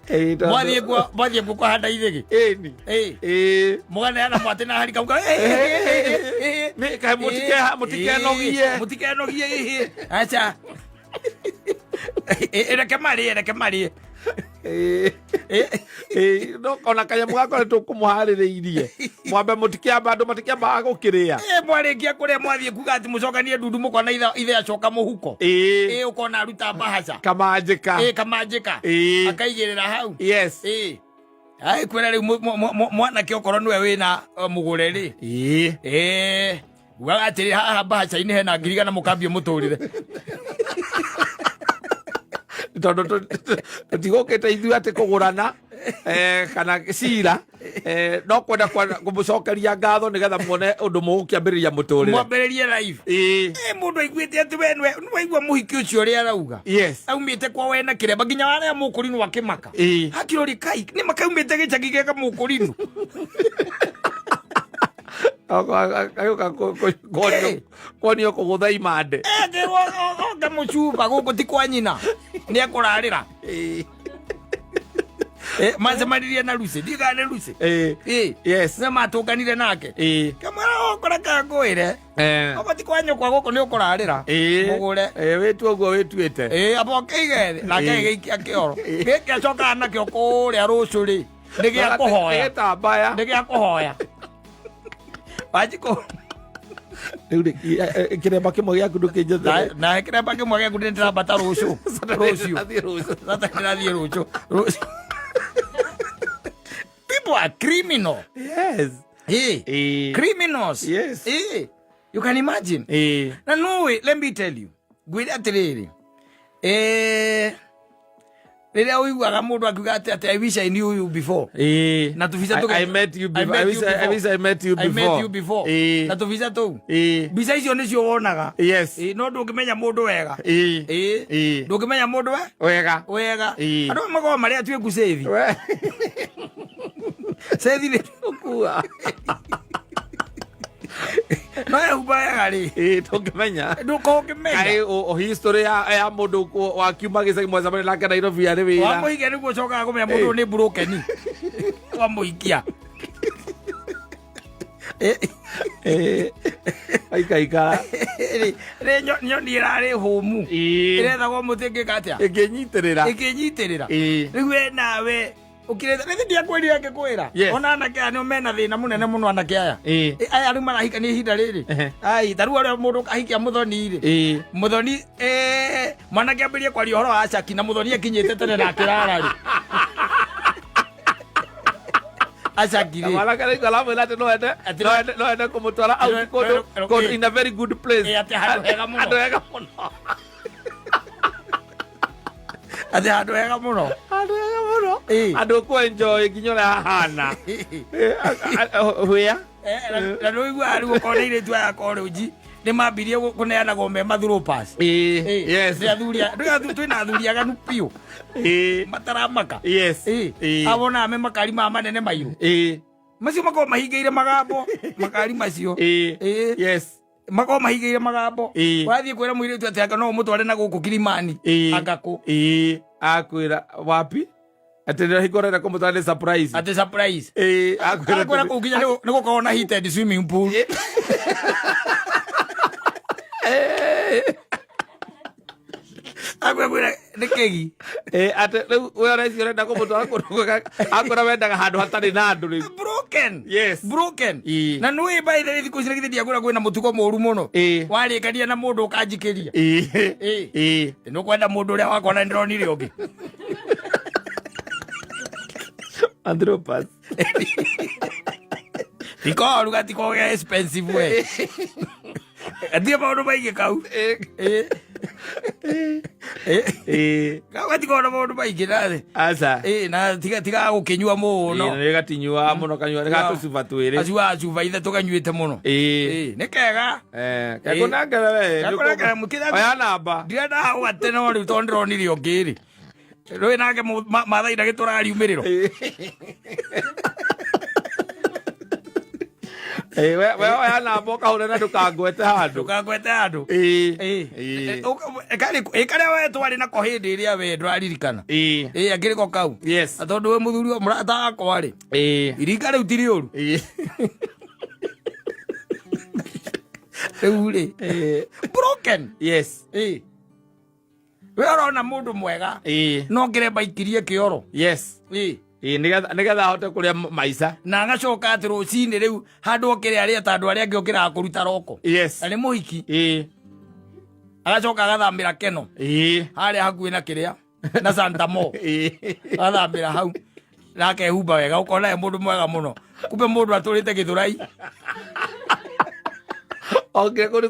Ĩĩ, tondũ- Mwathiĩ kuo kũhanda ithĩgĩ. Ĩni. Ĩĩ. Ĩĩ. Mũganeana mwatĩ na harika mũka Nĩ kaĩ mũtikenogie. Mũtikenogie ĩhĩ. Aca. Reke marĩe, reke marĩe. Ĩĩ. Ĩĩ, no ona kanyamũ gaka nĩ tũkũmũharĩrĩirie. Mwambe mũtikĩamba andũ matikĩambaga gũkĩrĩa. Ĩ, mwarĩkia kũrĩa mwathiĩ kuga atĩ mũcokanie ndundu mũkona ithe acoka mũhuko. Ĩĩ. Ĩ, ũkona aruta mbahaca. Kamanjĩka. Ĩ, kamanjĩka. Ĩĩ. Akaigĩrĩra hau. Yes. Ĩ. Ai, kwĩra rĩu mwanake okorwo nĩwe wĩna mũgũre rĩ. Ĩĩ. Ĩ, ugaga atĩrĩ haha mbahaca-inĩ hena 100,000 mũkambie mũtũrĩre. Tondũ tũtigũkĩte ithuĩ atĩ kũgũrana, kana cira, no kwenda kũmũcokeria ngatho nĩgetha muone ũndũ mũgũkĩambĩrĩria mũtũrĩre. Mwambĩrĩrie live. Ĩĩ. Ĩ, mũndũ aiguĩte atĩ we nĩwaigua mũhiki ũcio ũrĩa arauga. Yes. Aumĩte kwa wena kĩremba nginya warĩa mũkũrinũ akĩmaka. Ĩĩ. Hakĩrori kai nĩ makaumĩte gĩcagi gĩa kamũkũrinũ. Agĩũka kuonio kũgũtha imande. Akĩrwo oke mũcuba gũkũ ti kwa nyina. Nĩ ekũrarĩra. Ĩĩ. Macemanirie na Lucy. Ndiũĩ kana nĩ Lucy. Ĩĩ. Ĩĩ. Yes. Nĩ matũnganire nake. Ĩĩ. Kamwĩra okora kangũĩre. Okorwo ti kwa nyũkwa gũkũ nĩ ũkũrarĩra. Ĩĩ. Mũgũre. Ĩĩ, wĩtue ũguo wĩtuĩte. Ĩĩ, amba ũkĩige thĩ. Nake Ĩĩ. agĩgĩikia kĩoro. Gĩkĩ acokaga nakĩo kũrĩa rũciũ rĩ. Nĩ gĩa kũhoya. Nĩ gĩtambaya. Nĩ gĩa kũhoya. Wanjikũ. Rĩu rĩ, kĩremba kĩmwe gĩaku ndũkĩnjethere. Na kĩremba kĩmwe gĩaku nĩ ndĩrambata rũciũ. Rũciũ. Ndĩrathiĩ rũciũ. Sasa ndĩrathiĩ rũciũ. Rũciũ. People are criminal. Yes. Hey. Ĩĩ. Criminals. Yes. Hey. You can imagine. Ĩĩ. Na no, let me tell you. Ngwĩre atĩrĩrĩ. Rĩrĩa ũiguaga mũndũ akiuga atĩ I wish I knew you before. Ĩĩ. Na tũbica I met you I before. met you I before. wish I met you I met before. you before. Ĩĩ. Na tũbica tũu. Ĩĩ. Mbica icio nĩcio wonaga. Yes. Ĩĩ, no ndũngĩmenya mũndũ wega. Ĩĩ. Ĩĩ. Ĩĩ. Ndũngĩmenya mũndũ Wega. wega. Ĩĩ. Andũ makoragwo marĩ atuĩku cĩthi. We. Cĩthi nĩ Ũkua. No ehumba wega rĩ. Ĩĩ, ndũngĩmenya. Ndũkũngĩmenya. Kaĩ history ya mũndũ wakiuma gĩcagi mwacemania nake Nairobi arĩ wĩra. Wamũhikia nĩguo ũcokaga kũmenya mũndũ ũyũ nĩ broken. Wamũhikia. Ĩĩ. Aikaikara. Rĩ nyoni ĩrarĩ hũmu. Ĩĩ. Ĩrethagwo mũtĩ ĩngĩka atĩa? Ĩngĩnyitĩrĩra. Ĩngĩnyitĩrĩra. Ĩĩ. Rĩu we nawe ũkĩrĩte nĩ ndiakwĩrire ngĩkwĩra. Yes. Ona anake aya nĩo mena thĩna mũnene mũno anake aya. Ĩĩ. Ĩ, aya rĩu marahikania ihinda rĩrĩ. Ehe. Ai, ta rĩu ũrĩa mũndũ ahikia mũthoni rĩ. Ĩĩ. Mũthoni mwanake ambĩrĩrie kwaria ũhoro wa caki na mũthoni akinyĩte tene na akĩrara rĩ. Acaki rĩ. Mwanake rĩu aramwĩra atĩ Atĩ no ende kũmũtwara out kũndũ in a very good place. Ĩ, atĩ handũ hega mũno. Handũ hega mũno. Atĩ handũ hega mũno. Handũ hega mũno. Ĩ. Andũ kũ enjoy nginya ũrĩa hahana. Hwĩa. Na nĩ ũiguaga rĩu ũkona airĩtu aya college nĩ mambirie kũneanagwo me mathuropas. Ĩĩ. Yes. Nĩ athuri twĩna athuri aganu biũ. Ĩĩ. Mataramaka. Yes. Ĩ. Ĩĩ. Awonaga me makari maya manene mairũ. Ĩĩ. Macio makoragwo mahingĩire magambo. Makari macio. Ĩĩ. Ĩĩ. Yes. Makoragwo mahingĩire magambo. Ĩĩ. Wathiĩ kwĩra mũirĩtu atĩ anga no ũmũtware na gũkũ Kilimani. Ĩĩ. Anga kũ. Ĩĩ. Akwĩra wapi? Atĩ nĩ hingo ũrenda kũmũtwara nĩ surprise. Atĩ surprise. Ĩĩ. Akwĩra Akwĩra kũu nginya nĩ gũkoragwo na heated swimming pool. Akwĩra nĩ kĩgi. Ĩĩ, atĩ rĩu we ũreciria ũrenda kũmũtwara kũndũ kwega, akwĩra wendaga handũ hatarĩ na andũ rĩu. Broken. Broken. Yes. Broken. Ĩĩ. Na nĩ by the way thikũ ici githĩ ndiakwĩra kwĩna mũtugo mũru mũno. Ĩĩ. Warĩkania na mũndũ ũkanjikĩria. Ĩĩ. Ĩĩ. Ĩĩ. Nĩ ũkwenda mũndũ ũrĩa wakwa na ndĩronire ũngĩ. Andropas. Tikoru gatikoge expensive we. Gatirĩ maũndũ maingĩ kau. Ĩĩ. Ĩĩ. Ĩĩ. Kau gatikoragwo na maũndũ maingĩ na Aca. ĩĩ na tiga tiga gũkĩnyua mũno. Nĩ gatinyuaga mũno kanyua nĩ gatũcuba twĩrĩ. Acuaga cuba ithatũ kanyuĩte mũno. Ĩĩ. Ĩĩ nĩ kega. Eh, kekũnengere we. Gekũnengere mũkĩra- Oya namba. Ndirenda gũgate no rĩu tondũ ndĩronire ũngĩ rĩ. Rũĩ nake Maathai na gĩtũrariumĩrĩro. Ĩĩ, we oya namba ũkahũre na ndũkangwete handũ. Ndũkangwete handũ. Ĩĩ. Ĩĩ. Ĩĩ. Ĩ karĩa we twarĩ nako hĩndĩ ĩrĩa we ndũraririkana. Ĩĩ. Ĩĩ akĩrĩ ko kau. Yes. Na tondũ we mũthuri wa mũrata wakwa rĩ. Ĩĩ. Iringa rĩu ti rĩũru. Ĩĩ. Rĩu rĩ. Ĩĩ. Broken. Yes. Ĩĩ. We ũrona mũndũ mwega. Ĩĩ. No kĩremba ikirie kĩoro. Yes. Ĩĩ. Ĩĩ, nĩgetha ahote kũrĩa maica. Na agacoka atĩ rũcinĩ rĩu handũ okĩre arĩa ta andũ arĩa angĩ okĩraga kũruta roko. Yes. Na nĩ mũhiki. Ĩĩ. Agacoka agathamĩra Keno. Ĩĩ. Harĩa hakuhĩ na kĩrĩa. Na Santa Mo. Ĩĩ. Agathambĩra hau. Na akehumba wega ũkona e mũndũ mwega mũno. Kumbe mũndũ atũrĩte gĩthũrai. Okire kũrĩ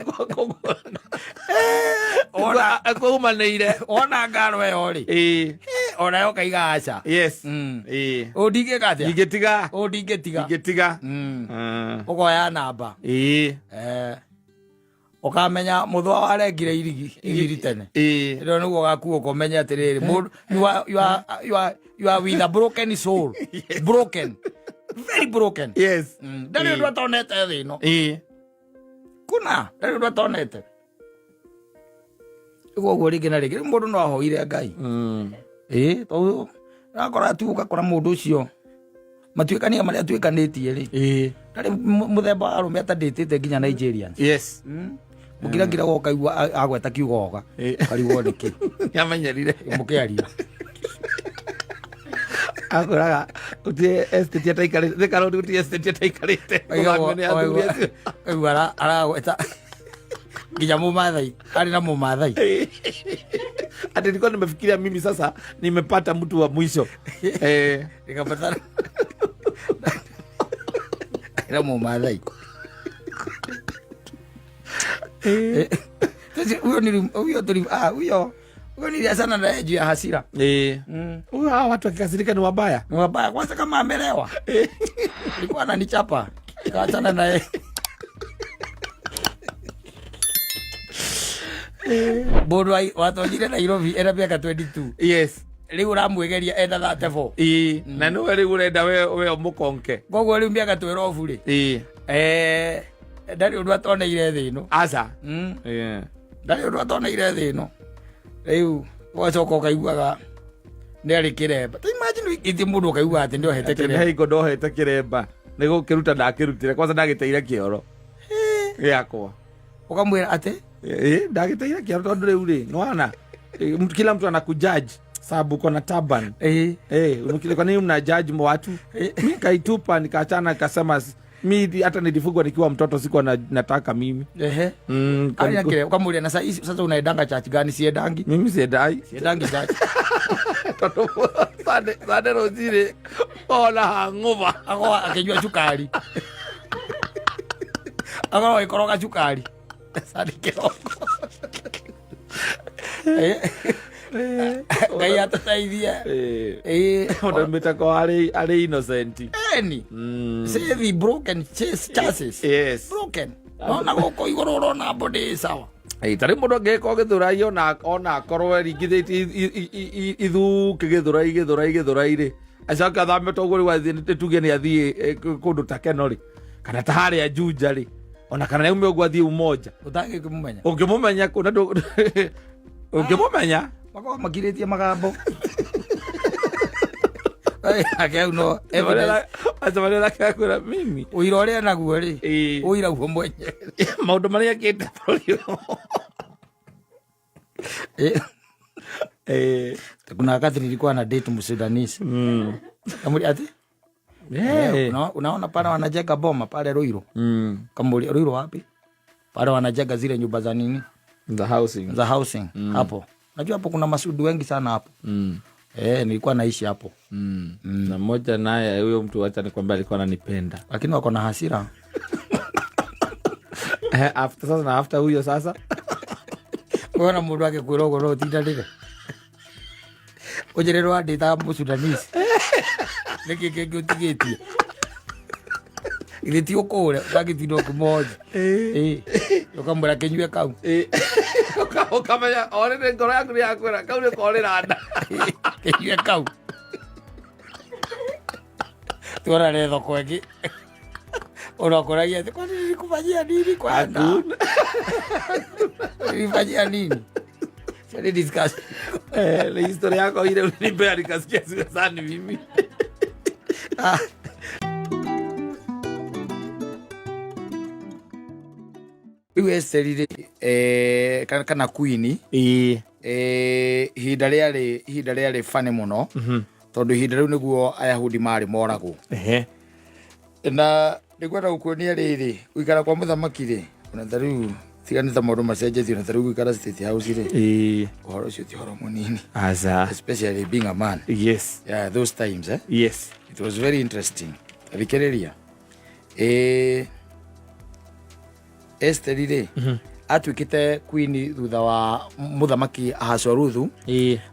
Ona kũumanĩire. Ona ngaro ĩyo rĩ. Ĩĩ. Ona yo kaiga aca. Yes. Mm. Ĩĩ. Ũndingĩka atĩa? Ingĩtiga. Ũndingĩtiga. Ingĩtiga. Mm. Mm. Ũkoya namba. Ĩĩ. Eh. Ũkamenya mũthwa warengire irigi igiri tene. Ĩĩ. Rĩo nĩguo ũgakuũka ũmenye atĩrĩrĩ mũndũ you are with a broken soul. Broken. Very broken. Yes. Ndarĩ ũndũ atonete thĩ ĩno. Ĩĩ. Kuna ndarĩ ũndũ atonete. Koguo rĩngĩ na rĩngĩ rĩu mũndũ no ahoire Ngai. Mm. Ĩĩ tondũ ũrakora tu ũgakora mũndũ ũcio matuĩkania marĩa atuĩkanĩtie rĩ Ĩĩ. ndarĩ mũthemba wa arũme atandĩtĩte nginya Nigerians. Yes. Mũkiragira ũkaigua agweta kiugo oga Ĩĩ. karigwo nĩkĩ Nĩamenyerire. mũkĩaria. Akoraga gũtirĩ estate ataikarĩte. Thika Road gũtirĩ estate ataikarĩte. Kũthamio nĩ athuri acio. Kaigua aragweta nginya mũmathai arĩ na mũmathai. Ati nilikuwa nimefikiria mimi sasa nimepata mtu wa mwisho. Eh. Nikapata na mũmathai. Huyo nili huyo tuli ah huyo huyo niliachana naye juu ya hasira. Eh. Huyo hawa watu wakikasirika ni wabaya. Ni wabaya kwanza kama amelewa. Alikuwa ananichapa. Nikaachana naye. Mũndũ watonyire Nairobi ena mĩaka 22. Yes. Rĩu ũramwĩgeria ena 34. Ĩĩ. Na nĩwe rĩu ũrenda we ũmũkonke. Koguo rĩu mĩaka 12 rĩ. Ĩĩ. Eh, ndarĩ ũndũ atoneire thĩ ĩno. Aca. Ĩĩ. Ndarĩ ũndũ atoneire thĩ ĩno. Rĩu ũgacoka ũkaiguaga nĩ arĩ kĩremba. Ta imagine wĩkĩtie mũndũ ũkaigua atĩ nĩ ohete Atĩ nĩ kĩremba. hingo ndohete kĩremba. Nĩ gũkĩruta ndakĩrutire kwanza ndagĩteire kĩoro gĩakwa. Ũkamwĩra atĩ Ĩĩ, ndagĩteire kĩoro tondũ rĩu rĩ nĩwana kila mtu anakujudge sababu uko na turban. ĩĩ Eh, kwa nini mna judge watu? Mi kaitupa nikaachana nikasema mi hata nilifugwa nikiwa mtoto sikuwa nataka mimi. Ehe. Mm, Arĩ na kĩremba ũkamũria na sasa unaendanga church gani? Siendangi. Mimi siendai. Siendangi church. Tondũ Sunday rũcinĩ ona hangover. Akorwo akĩnyua cukari. Akorwo agĩkoroga cukari. Sunday kĩroko. Ngai atũteithie. Eh. Ĩĩ. Mũndũ aumĩte ko arĩ innocent. Eni. Mm. Say the broken chassis. Yes. Broken. Nona gũkũ igũrũ ũrona body sawa. Ĩ, ta rĩu mũndũ angĩgĩkorwo gĩthũrai ona akorwo ringithĩtie ithuke gĩthũrai gĩthũrai gĩthũrai rĩ acoke athame toguo rĩu athiĩ nĩ tuge nĩ athiĩ kũndũ ta Keno rĩ kana ta harĩa Juja rĩ ona kana nĩ aume ũguo athiĩ Umoja. Ũtangĩkĩmũmenya. Ũngĩmũmenya kũ na ũngĩmũmenya Makorwo makirĩtie magambo. Ake hau no evidence. Acemania nake akwĩra mimi Ũira ũrĩa naguo rĩ. Ĩĩ. Ũira guo mwenyewe. Maũndũ marĩa ekĩte bũrũri ũyũ. Ĩĩ. Ĩĩ. Kuna wakati nilikuwa na date Msudanese. Mm. Kamwambia ati Eh. Unaona pale wanajenga boma pale Ruiru. Kamuli Ruiru wapi? Pale wanajenga zile nyumba za nini? The housing. Za housing hapo. Najua hapo kuna masudu wengi sana hapo. Nilikuwa naishi hapo. Na mmoja naye huyo mtu, wacha nikwambia, alikuwa ananipenda. Lakini wako na hasira. After sasa na after huyo sasa. Wona mundu agĩkwĩra ũguo no ũtindanĩre ũnjĩre rwandĩtaga mũsudanese nĩkĩ kĩngĩ ũtigĩtie githĩ ti ũkũũre ũtangĩtinda ũkĩmoji ũkamwĩra kĩnyue kau. Ukamenya orĩrĩ ngoro yaku nĩ yakwĩra kau nĩ korĩra nda. Kĩnyue kau tuonane thoko ĩngĩ unakoragia atĩ kwani nilikufanyia nini kwanza? Hakuna. Nilifanyia nini? Sasa discuss. Ni historia yako ile ulinipea nikasikia siwezani mimi. Rĩu Esteri rĩ, kana Queen, ihinda rĩarĩ funny mũno tondũ ihinda rĩu nĩguo Ayahudi marĩ moragwo. Na nĩngwenda gũkuonia rĩrĩ, gũikara kwa mũthamaki rĩ, ona ta rĩu tiga nĩ ta maũndũ macenjetie, ona ta rĩu gũikara State House rĩ, ũhoro ũcio ti ũhoro mũnini. Aca. Especially being a man. Yeah, those times, eh? It was very interesting. Thikĩrĩria, Esteri rĩ, atuĩkĩte queen thutha wa mũthamaki Ahasueruthu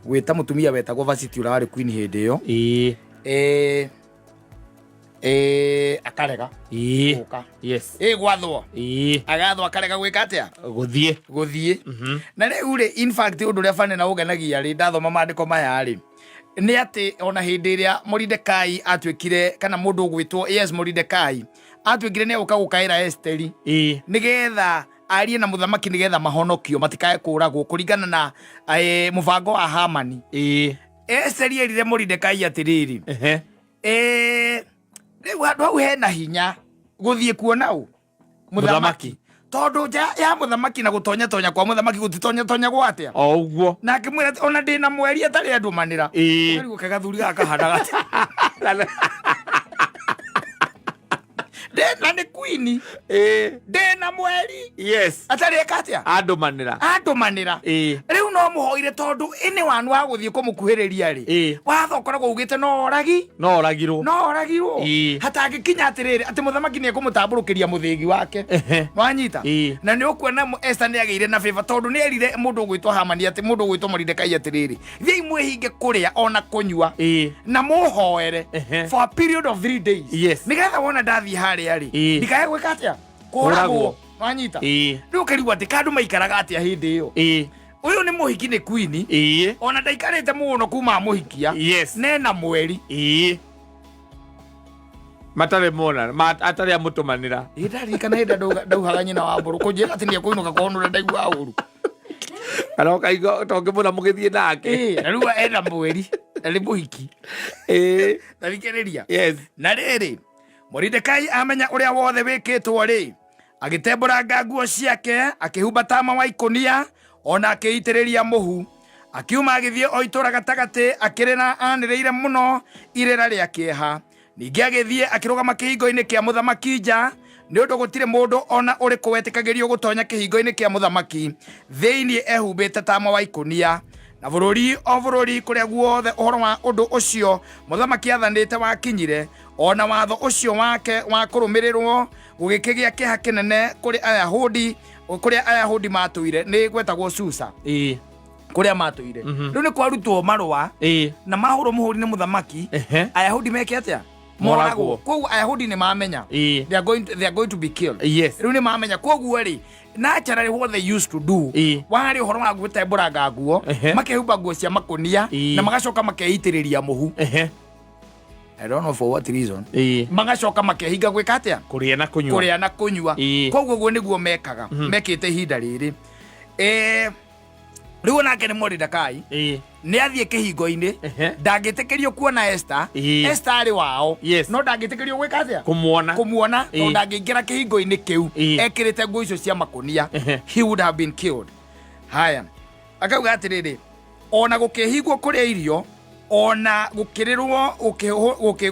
gwĩta mũtumia wetagwo Vashti ũrĩa warĩ queen hĩndĩ ĩyo. Akarega gũka. Gwathwo. Agathwo akarega gwĩka atĩa? Gũthiĩ. Gũthiĩ. Na rĩu rĩ, in fact, ũndũ ũrĩa bane na ũgenagia rĩ, ndathoma maandĩko maya rĩ, nĩ atĩ ona hĩndĩ ĩrĩa Moridekai atuĩkire, kana mũndũ ũgwĩtwo, yes, Moridekai atuĩkire nĩ egũka gũkaĩra Esteri nĩgetha arie na mũthamaki nĩgetha mahonokio matikae kũragwo kũringana na mũbango wa Hamani. Esteri erire Moridekai atĩrĩrĩ, rĩu handũ hau hena hinya gũthiĩ kuona ũ? Mũthamaki. Tondũ nja ya mũthamaki na gũtonya tonya kwa mũthamaki gũtitonya tonyagwo atĩa? O ũguo. Na akĩmwĩra atĩ ona ndĩna mweri atarĩ andũmanĩra. Ũkarigwo ke gathuri gaka kahanaga atĩa? Na nĩ queen. Ndĩna mweri atarĩ eka atĩa? Andũmanĩra. Andũmanĩra. Rĩu no mũhoire tondũ ĩnĩ wanu wa gũthiĩ kũmũkuhĩrĩria rĩ, watho ũkoragwo ugĩte no oragi. No oragirwo. No oragirwo. Hatangĩkinya atĩrĩrĩ atĩ mũthamaki nĩ ekũmũtambũrũkĩria mũthĩgi wake. Wanyita? Na nĩ ũkuona Esther nĩ agĩire na favor tondũ nĩ erire mũndũ ũgwĩtwo Hamani atĩ mũndũ ũgwĩtwo Moridekai atĩrĩrĩ, thiĩi mwĩhinge kũrĩa ona kũnyua na mũhoere for a period of 3 days nĩgetha wona ndathiĩ harĩa rĩ, ndikae gwĩka atĩa? Kũragwo. Kũragwo. Wanyita? Rĩu ũkarigwo atĩ kandũ maikaraga atĩa hĩndĩ ĩyo? Ũyũ nĩ mũhiki, nĩ queen. Ona ndaikarĩte mũno kuma amũhikia. Nena mweri. Matarĩ mona atarĩ amũtũmanĩra. Ĩ, ndaririkana hĩndĩ ndauhaga nyina wa mbũrũ kũnjĩra atĩ nĩekũinũka kwao nũrĩa ndaiguaga ũru. Kana ũkaigua tongĩmũna mũgĩthiĩ nake. Ĩ, na rĩu ena mweri na nĩ mũhiki. Thikĩrĩria. Na rĩrĩ, Moridekai amenya ũrĩa wothe wĩkĩtwo rĩ, agĩtembũranga nguo ciake, akĩhumba tama wa ikũnia ona akĩitĩrĩria mũhu, akiuma agĩthiĩ o itũũra gatagatĩ akĩrĩra anĩrĩire mũno irĩra rĩa kĩeha. Ningĩ agĩthiĩ akĩrũgama kĩhingo-inĩ kĩa mũthamaki nja, nĩ ũndũ gũtirĩ mũndũ ona ũrĩkũ wetĩkagĩrio gũtonya kĩhingo-inĩ kĩa mũthamaki thĩinĩ ehumbĩte tama wa ikũnia. Na bũrũri o bũrũri kũrĩa guothe ũhoro wa ũndũ ũcio mũthamaki athanĩte wakinyire, ona watho ũcio wake wa kũrũmĩrĩrwo, gũgĩkĩgĩa kĩeha kĩnene kũrĩ Ayahudi kũrĩa Ayahudi matũire, nĩ gwetagwo Susa, kũrĩa matũire. Rĩu nĩ kwarutwo marũa na mahũrwo mũhũri nĩ mũthamaki, Ayahudi meke atĩa? Moragwo. Moragwo. Koguo Ayahudi nĩ mamenya they are going to be killed. Rĩu nĩ mamenya. Koguo rĩ, naturally what they used to do warĩ ũhoro wa gwĩtembũranga nguo, makehumba nguo cia makũnia na magacoka makeitĩrĩria mũhu. I don't know for what reason. Magacoka makehinga gwĩka atĩa? Kũrĩa na kũnyua. Kũrĩa na kũnyua. Koguo guo nĩguo mekaga, mekĩte ihinda rĩrĩ. Rĩu onake nĩ Moridekai nĩ athiĩ kĩhingo-inĩ. Ndangĩtĩkĩrio kuona Esther. Esther arĩ wao, no ndangĩtĩkĩrio gwĩka atĩa? Kũmuona. Kũmuona, tondũ ndangĩingĩra kĩhingo-inĩ kĩu ekĩrĩte nguo icio cia makũnia. He would have been killed. Haya, akauga atĩrĩrĩ, ona gũkĩhingwo kũrĩa irio ona gũkĩrĩrwo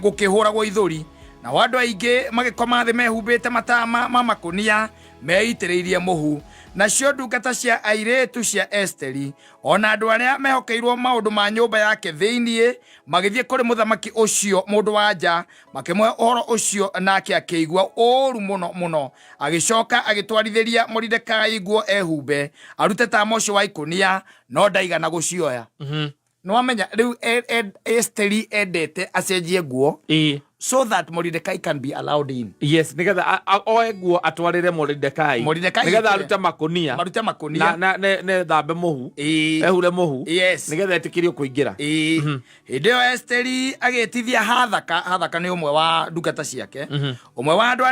gũkĩhũragwo ithũri. Nao andũ aingĩ magĩkoma thĩ mehumbĩte matama ma makũnia meitĩrĩirie mũhu. Nacio ndungata cia airĩtu cia Esiteri, o na andũ arĩa mehokeirwo maũndũ ma nyũmba yake thĩinĩ, magĩthiĩ kũrĩ mũthamaki ũcio mũndũ-wa-nja, makĩmũhe ũhoro ũcio, nake akĩigua ũũru mũno mũno. Agĩcoka agĩtwarithĩria Moridekai nguo ehumbe, arute tama ũcio wa ikũnia, no ndaigana gũcioya. Nĩwamenya rĩu Esiteri endete acenjie nguo so that Moridekai can be allowed in. Yes, nigetha oe nguo atwarĩre Moridekai. Moridekai Nigetha ekĩre. arute makunia. Marute makunia. Na ne thambe mũhu. Ehure mũhu. Nigetha etĩkĩrio kũingĩra. Hĩndĩ ĩyo Esiteri agĩtithia Hathaka. Hathaka nĩ ũmwe wa ndungata ciake, ũmwe wa andũ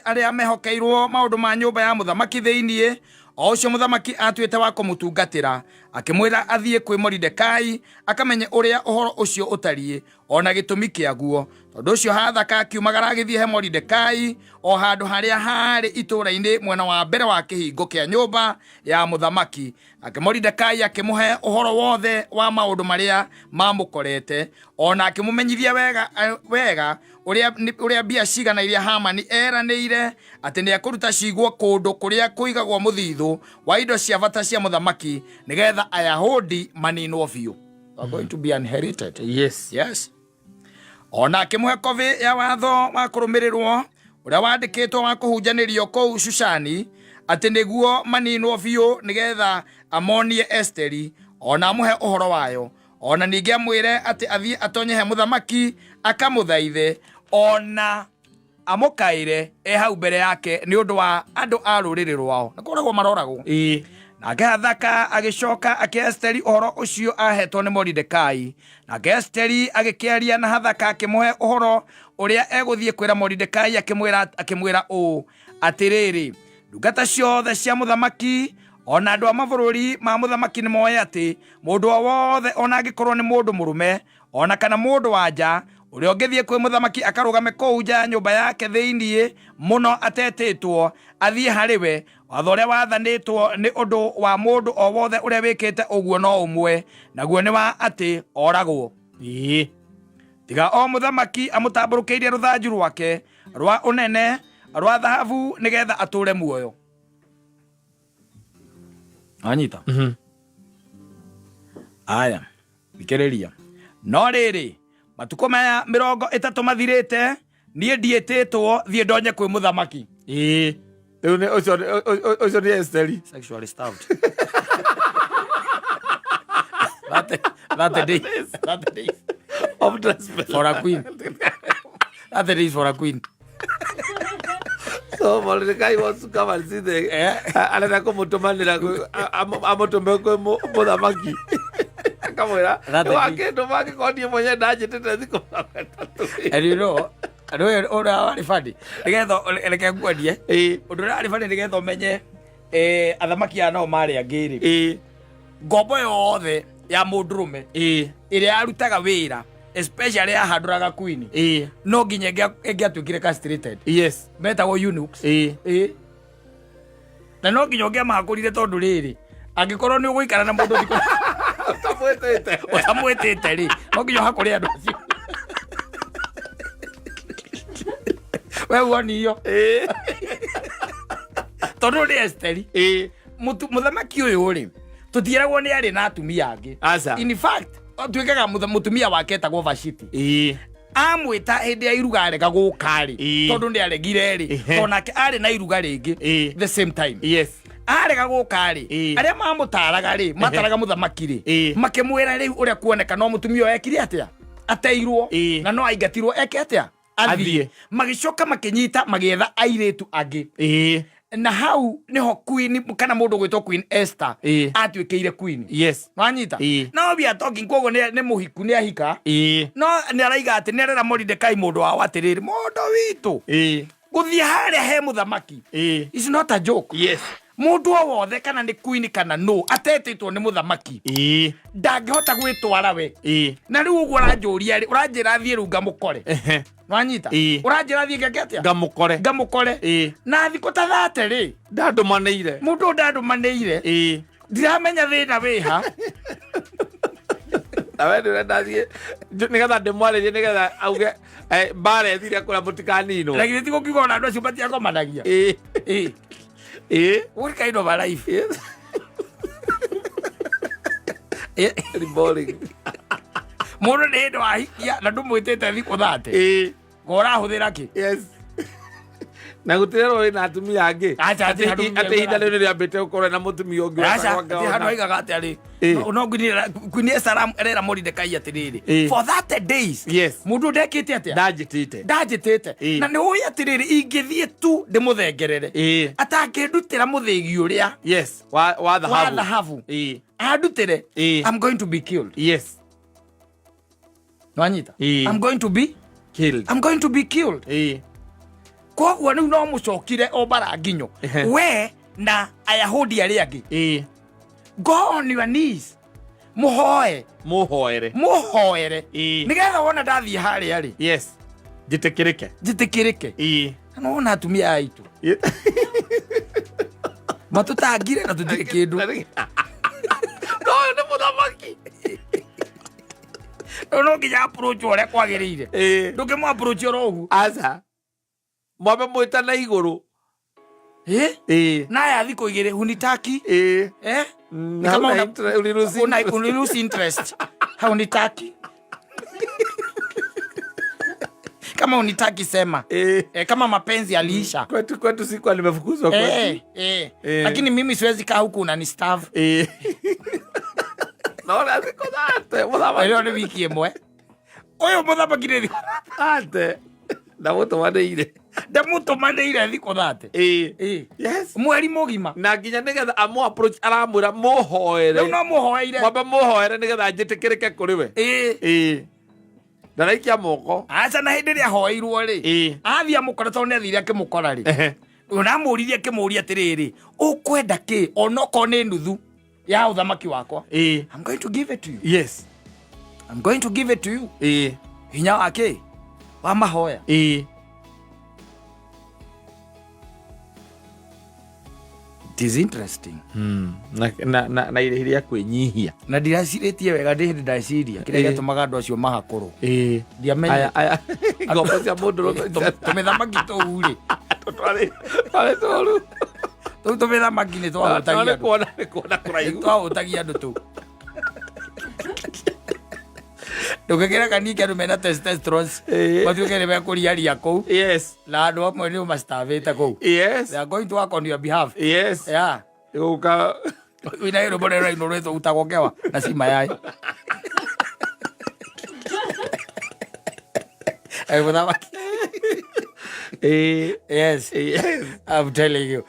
arĩa mehokeirwo maũndũ ma nyũmba ya mũthamaki thĩinĩ, o ũcio mũthamaki atuĩte wa kũmũtungatĩra, akĩmwĩra athiĩ kwĩ Moridekai akamenye ũrĩa ũhoro ũcio ũtariĩ o na gĩtũmi kĩaguo. Tondũ ũcio Hathaka akiumagara agĩthiĩ he Moridekai o handũ harĩa haarĩ itũũra-inĩ mwena wa mbere wa kĩhingo kĩa nyũmba ya mũthamaki. Nake Moridekai akĩmũhe ũhoro wothe wa maũndũ marĩa mamũkorete, o na akĩmũmenyithia wega ũrĩa mbia cigana iria Hamani eranĩire atĩ nĩekũruta cigwo kũndũ kũrĩa kũigagwo mũthithũ wa indo cia bata cia mũthamaki, nĩgetha Ayahudi maninwo biũ. Are going to be inherited. Yes. Ona akĩmũhe kobi ya watho wa kũrũmĩrĩrwo ũrĩa wandĩkĩtwo wa kũhunjanĩrio kũu Shushani, atĩ nĩguo maninwo biũ, nĩgetha amonie Esteri ona amũhe ũhoro wayo, ona ningĩ amwĩre atĩ athiĩ atonye he mũthamaki akamũthaithe ona amũkaĩre e hau mbere yake nĩ ũndũ wa andũ a rũrĩrĩ rwao nĩ kũragwo maroragwo. Nake Hathaka agĩcoka akĩhe Esiteri ũhoro ũcio ahetwo nĩ Moridekai. Nake Esiteri agĩkĩaria na Hathaka akĩmũhe ũhoro ũrĩa egũthiĩ kwĩra Moridekai, akĩmwĩra ũũ, atĩrĩrĩ, ndungata ciothe cia mũthamaki ona andũ a mabũrũri ma mũthamaki nĩ moĩ atĩ mũndũ o wothe, ona angĩkorwo nĩ mũndũ mũrũme ona kana mũndũ wa nja, ũrĩa ũngĩthiĩ kwĩ mũthamaki akarũgame kũu nja ya nyũmba yake thĩinĩ mũno atetĩtwo athiĩ harĩ we, watho ũrĩa wathanĩtwo nĩ ũndũ wa mũndũ o wothe ũrĩa wĩkĩte ũguo no ũmwe, naguo nĩ wa atĩ oragwo. Tiga o mũthamaki amũtambũrũkĩirie rũthanju rwake rwa ũnene rwa thahabu nĩgetha atũre muoyo. Anyita. Aya, thikĩrĩria. No rĩrĩ, matukũ maya 30 mathirĩte niĩ ndiĩtĩtwo thiĩ ndonye kwĩ mũthamaki. Rĩu nĩ ũcio nĩ Esteri. Sexually starved. That days. That days. Of dress. For a queen. That days for a queen. So Mordecai wants to come and see the arenda kũmũtũmanĩra amũtũme kwĩ mũthamaki, akamwĩra That the wakĩndũ mangĩkorwo niĩ mwenyewe ndanjĩtĩte thikũ 30. And you know, andũ ũyũ ũrĩa warĩ funny nĩgetha reke nguonie ũndũ ũrĩa warĩ funny nĩgetha ũmenye athamaki aya nao marĩ angĩ rĩ, ngombo yothe ya mũndũrũme ĩrĩa yarutaga wĩra, especially yahandũraga queen, no nginya ĩngĩatuĩkire castrated. Metagwo eunuchs. Na no nginya ũngĩamahakũrire, tondũ rĩrĩ, angĩkorwo nĩ ũgũikara na mũndũ thikũ ũtamwĩtĩte, ũtamwĩtĩte rĩ, no nginya ũhakũre andũ acio we wonio, tondũ nĩ Esteri. Mũthamaki ũyũ rĩ, tũtiĩragwo nĩ arĩ na atumia angĩ. Aca. In fact, tuĩkaga mũtumia wake etagwo Vashiti. Amwĩta hĩndĩ ya iruga arega gũka rĩ, tondũ nĩ aregire rĩ, tondũ nake arĩ na iruga rĩngĩ the same time, arega gũka rĩ, arĩa mamũtaraga rĩ, mataraga mũthamaki rĩ, makĩmwĩra rĩu ũrĩa kuoneka no mũtumia ũyũ ekire atĩa, ateirwo, na no aingatirwo eke atĩa, athiĩ. Athiĩ. Magĩcoka makĩnyita magĩetha airĩtu angĩ, na hau niho queen kana mũndũ gwĩtwo Queen Esther atuĩkĩire queen. Wanyita? No we are talking koguo nĩ mũhiku, nĩ ahika, no nĩ araiga atĩ nĩ arera Moridekai mũndũ wao atĩrĩrĩ, mũndũ witũ, gũthiĩ harĩa he mũthamaki is not a joke. Mũndũ o wothe, kana nĩ queen kana no atetĩtwo nĩ mũthamaki, ndangĩhota gwĩtwara we. Na rĩu ũguo ũranjũria rĩ, ũranjĩra thiĩ rĩu ngamũkore? Wanyita? Ũranjĩra thiĩ ngeke atĩa? Ngamũkore. Ngamũkore. Na thikũ ta 30 rĩ, ndandũmanĩire. Mũndũ ũyũ ndandũmanĩire. Ndiramenya thĩna wĩha. Na we ndĩrenda thiĩ nĩgetha ndĩmwarĩrie nĩgetha auge mbara ĩthire kũrĩa mũtikaninwo. Na githĩ ti gũkiuga ona andũ acio matiakomanagia? Ĩĩ. Ĩĩ. Ĩĩ. What kind of a life? Yes. Very boring. Mũndũ nĩ hĩndĩ wahikia na ndũmwĩtĩte thikũ 30. Ĩĩ. Ngo ũrahũthĩra kĩ? Yes. Na gũtirerwo wĩna atumia angĩ. Aca, Atĩ hatirĩ handũ atĩ ihinda rĩu nĩrĩambĩte gũkorwo na mũtumia ũngĩ Aca, wetagwo hatirĩ handũ Ngaona. aigaga atĩ arĩ. Ĩĩ. No Queen Esther arera Moridekai atĩrĩrĩ. Ĩĩ. For 30 days. Yes. Mũndũ ndekĩte atĩa? Ndanjĩtĩte. Ndanjĩtĩte. Ĩĩ. Na nĩ ũĩ atĩrĩrĩ ingĩthiĩ tu ndĩmũthengerere. Ĩĩ. Atangĩndutĩra mũthĩgi ũrĩa Yes. Wa wa wa thahabu. thahabu. Ĩĩ. Andutĩre. Ĩĩ. I'm going to be killed. Yes. Nwanyita? Ĩĩ. I'm going to be Killed. I'm going to be killed. Ĩĩ. Koguo rĩu no mũcokire o mbara nginyo. Ehe. We na Ayahudi arĩa angĩ. Ĩĩ. Go on your knees. Mũhoe. Mũhoere. Mũhoere. Ĩĩ. Nĩgetha wona ndathiĩ harĩa rĩ. Yes. Njĩtĩkĩrĩke. Njĩtĩkĩrĩke. Ĩĩ. Na wona atumia aya aitũ. Matũtangire na tũtirĩ kĩndũ. No ũyũ nĩ mũthamaki. Rĩu no nginya approach ũrĩa kwagĩrĩire. Ĩĩ. Ndũngĩmũ approach oro ũguo. Aca. Mwambe mwĩtane igũrũ. Ĩ? Ĩĩ. Na aya thikũ igĩrĩ hunitaki. Ĩĩ. Eh? Mm, Ni kama hauna ulilose interest. ulilose interest. Haunitaki. Kama unitaki sema. Ĩĩ. Eh, kama mapenzi yaliisha. Kwetu siku nimefukuzwa kwetu. Eh, eh. Eh. Lakini mimi siwezi kaa huku unanistaff. Ĩĩ. Naona thikũ 30 mũthamaki. Ĩyo nĩ wiki ĩmwe. Ũyũ mũthamaki nĩ thikũ 30. Ndamũtũmanĩire. Ndamũtũmanĩire thikũ 30. Ĩĩ. Ĩĩ. Yes. Mweri mũgima. Na nginya nĩgetha amũ approach aramwĩra mũhoere. Rĩu no mũhoeire. Mwambe mũhoere nĩgetha njĩtĩkĩrĩke kũrĩ we. Ĩĩ. Ĩĩ. Ndaraikia moko. Aca na hĩndĩ ĩrĩa ahoeirwo rĩ. Ĩĩ. Athiĩ amũkora tondũ nĩ athire akĩmũkora rĩ. Ehe. Ũramũririe akĩmũria atĩrĩrĩ, ũkwenda kĩ onokorwo nĩ nuthu ya ũthamaki wakwa? Ĩĩ. I'm going to give it to you. Yes. I'm going to give it to you. Ĩĩ. Hinya wa kĩ? Wa mahoya. Ĩĩ. It is interesting. Na irĩhi rĩa kwĩnyihia. Na ndiracirĩtie wega ndĩ hĩndĩ ndaciria kĩrĩa Ĩĩ. gĩatũmaga andũ acio mahakũrwo. Ĩĩ. Ndiamenyete. Aya aya ngombo cia mũndũ Tũmĩthamaki tũu rĩ. twarĩ tũru. Tũu tũmĩthamaki nĩ twahũtagia Nĩ andũ. kuona nĩ kuona kũraihu. Twahũtagia andũ tũu. Ndũngĩkĩreka ningĩ andũ mena testosterone Ĩĩ. matuĩke nĩ mekũriaria kũu. Yes. Na andũ amwe nĩ ũmastavĩte kũu. Yes. They are going to work on your behalf. Yes. Yeah. Gũka Wĩna rwĩmbo rũrĩa rũrainwo rwĩtwo utagwo ngewa na ci mayai. Eh, mũthamaki. Ĩĩ. Yes. Yes. I'm telling you.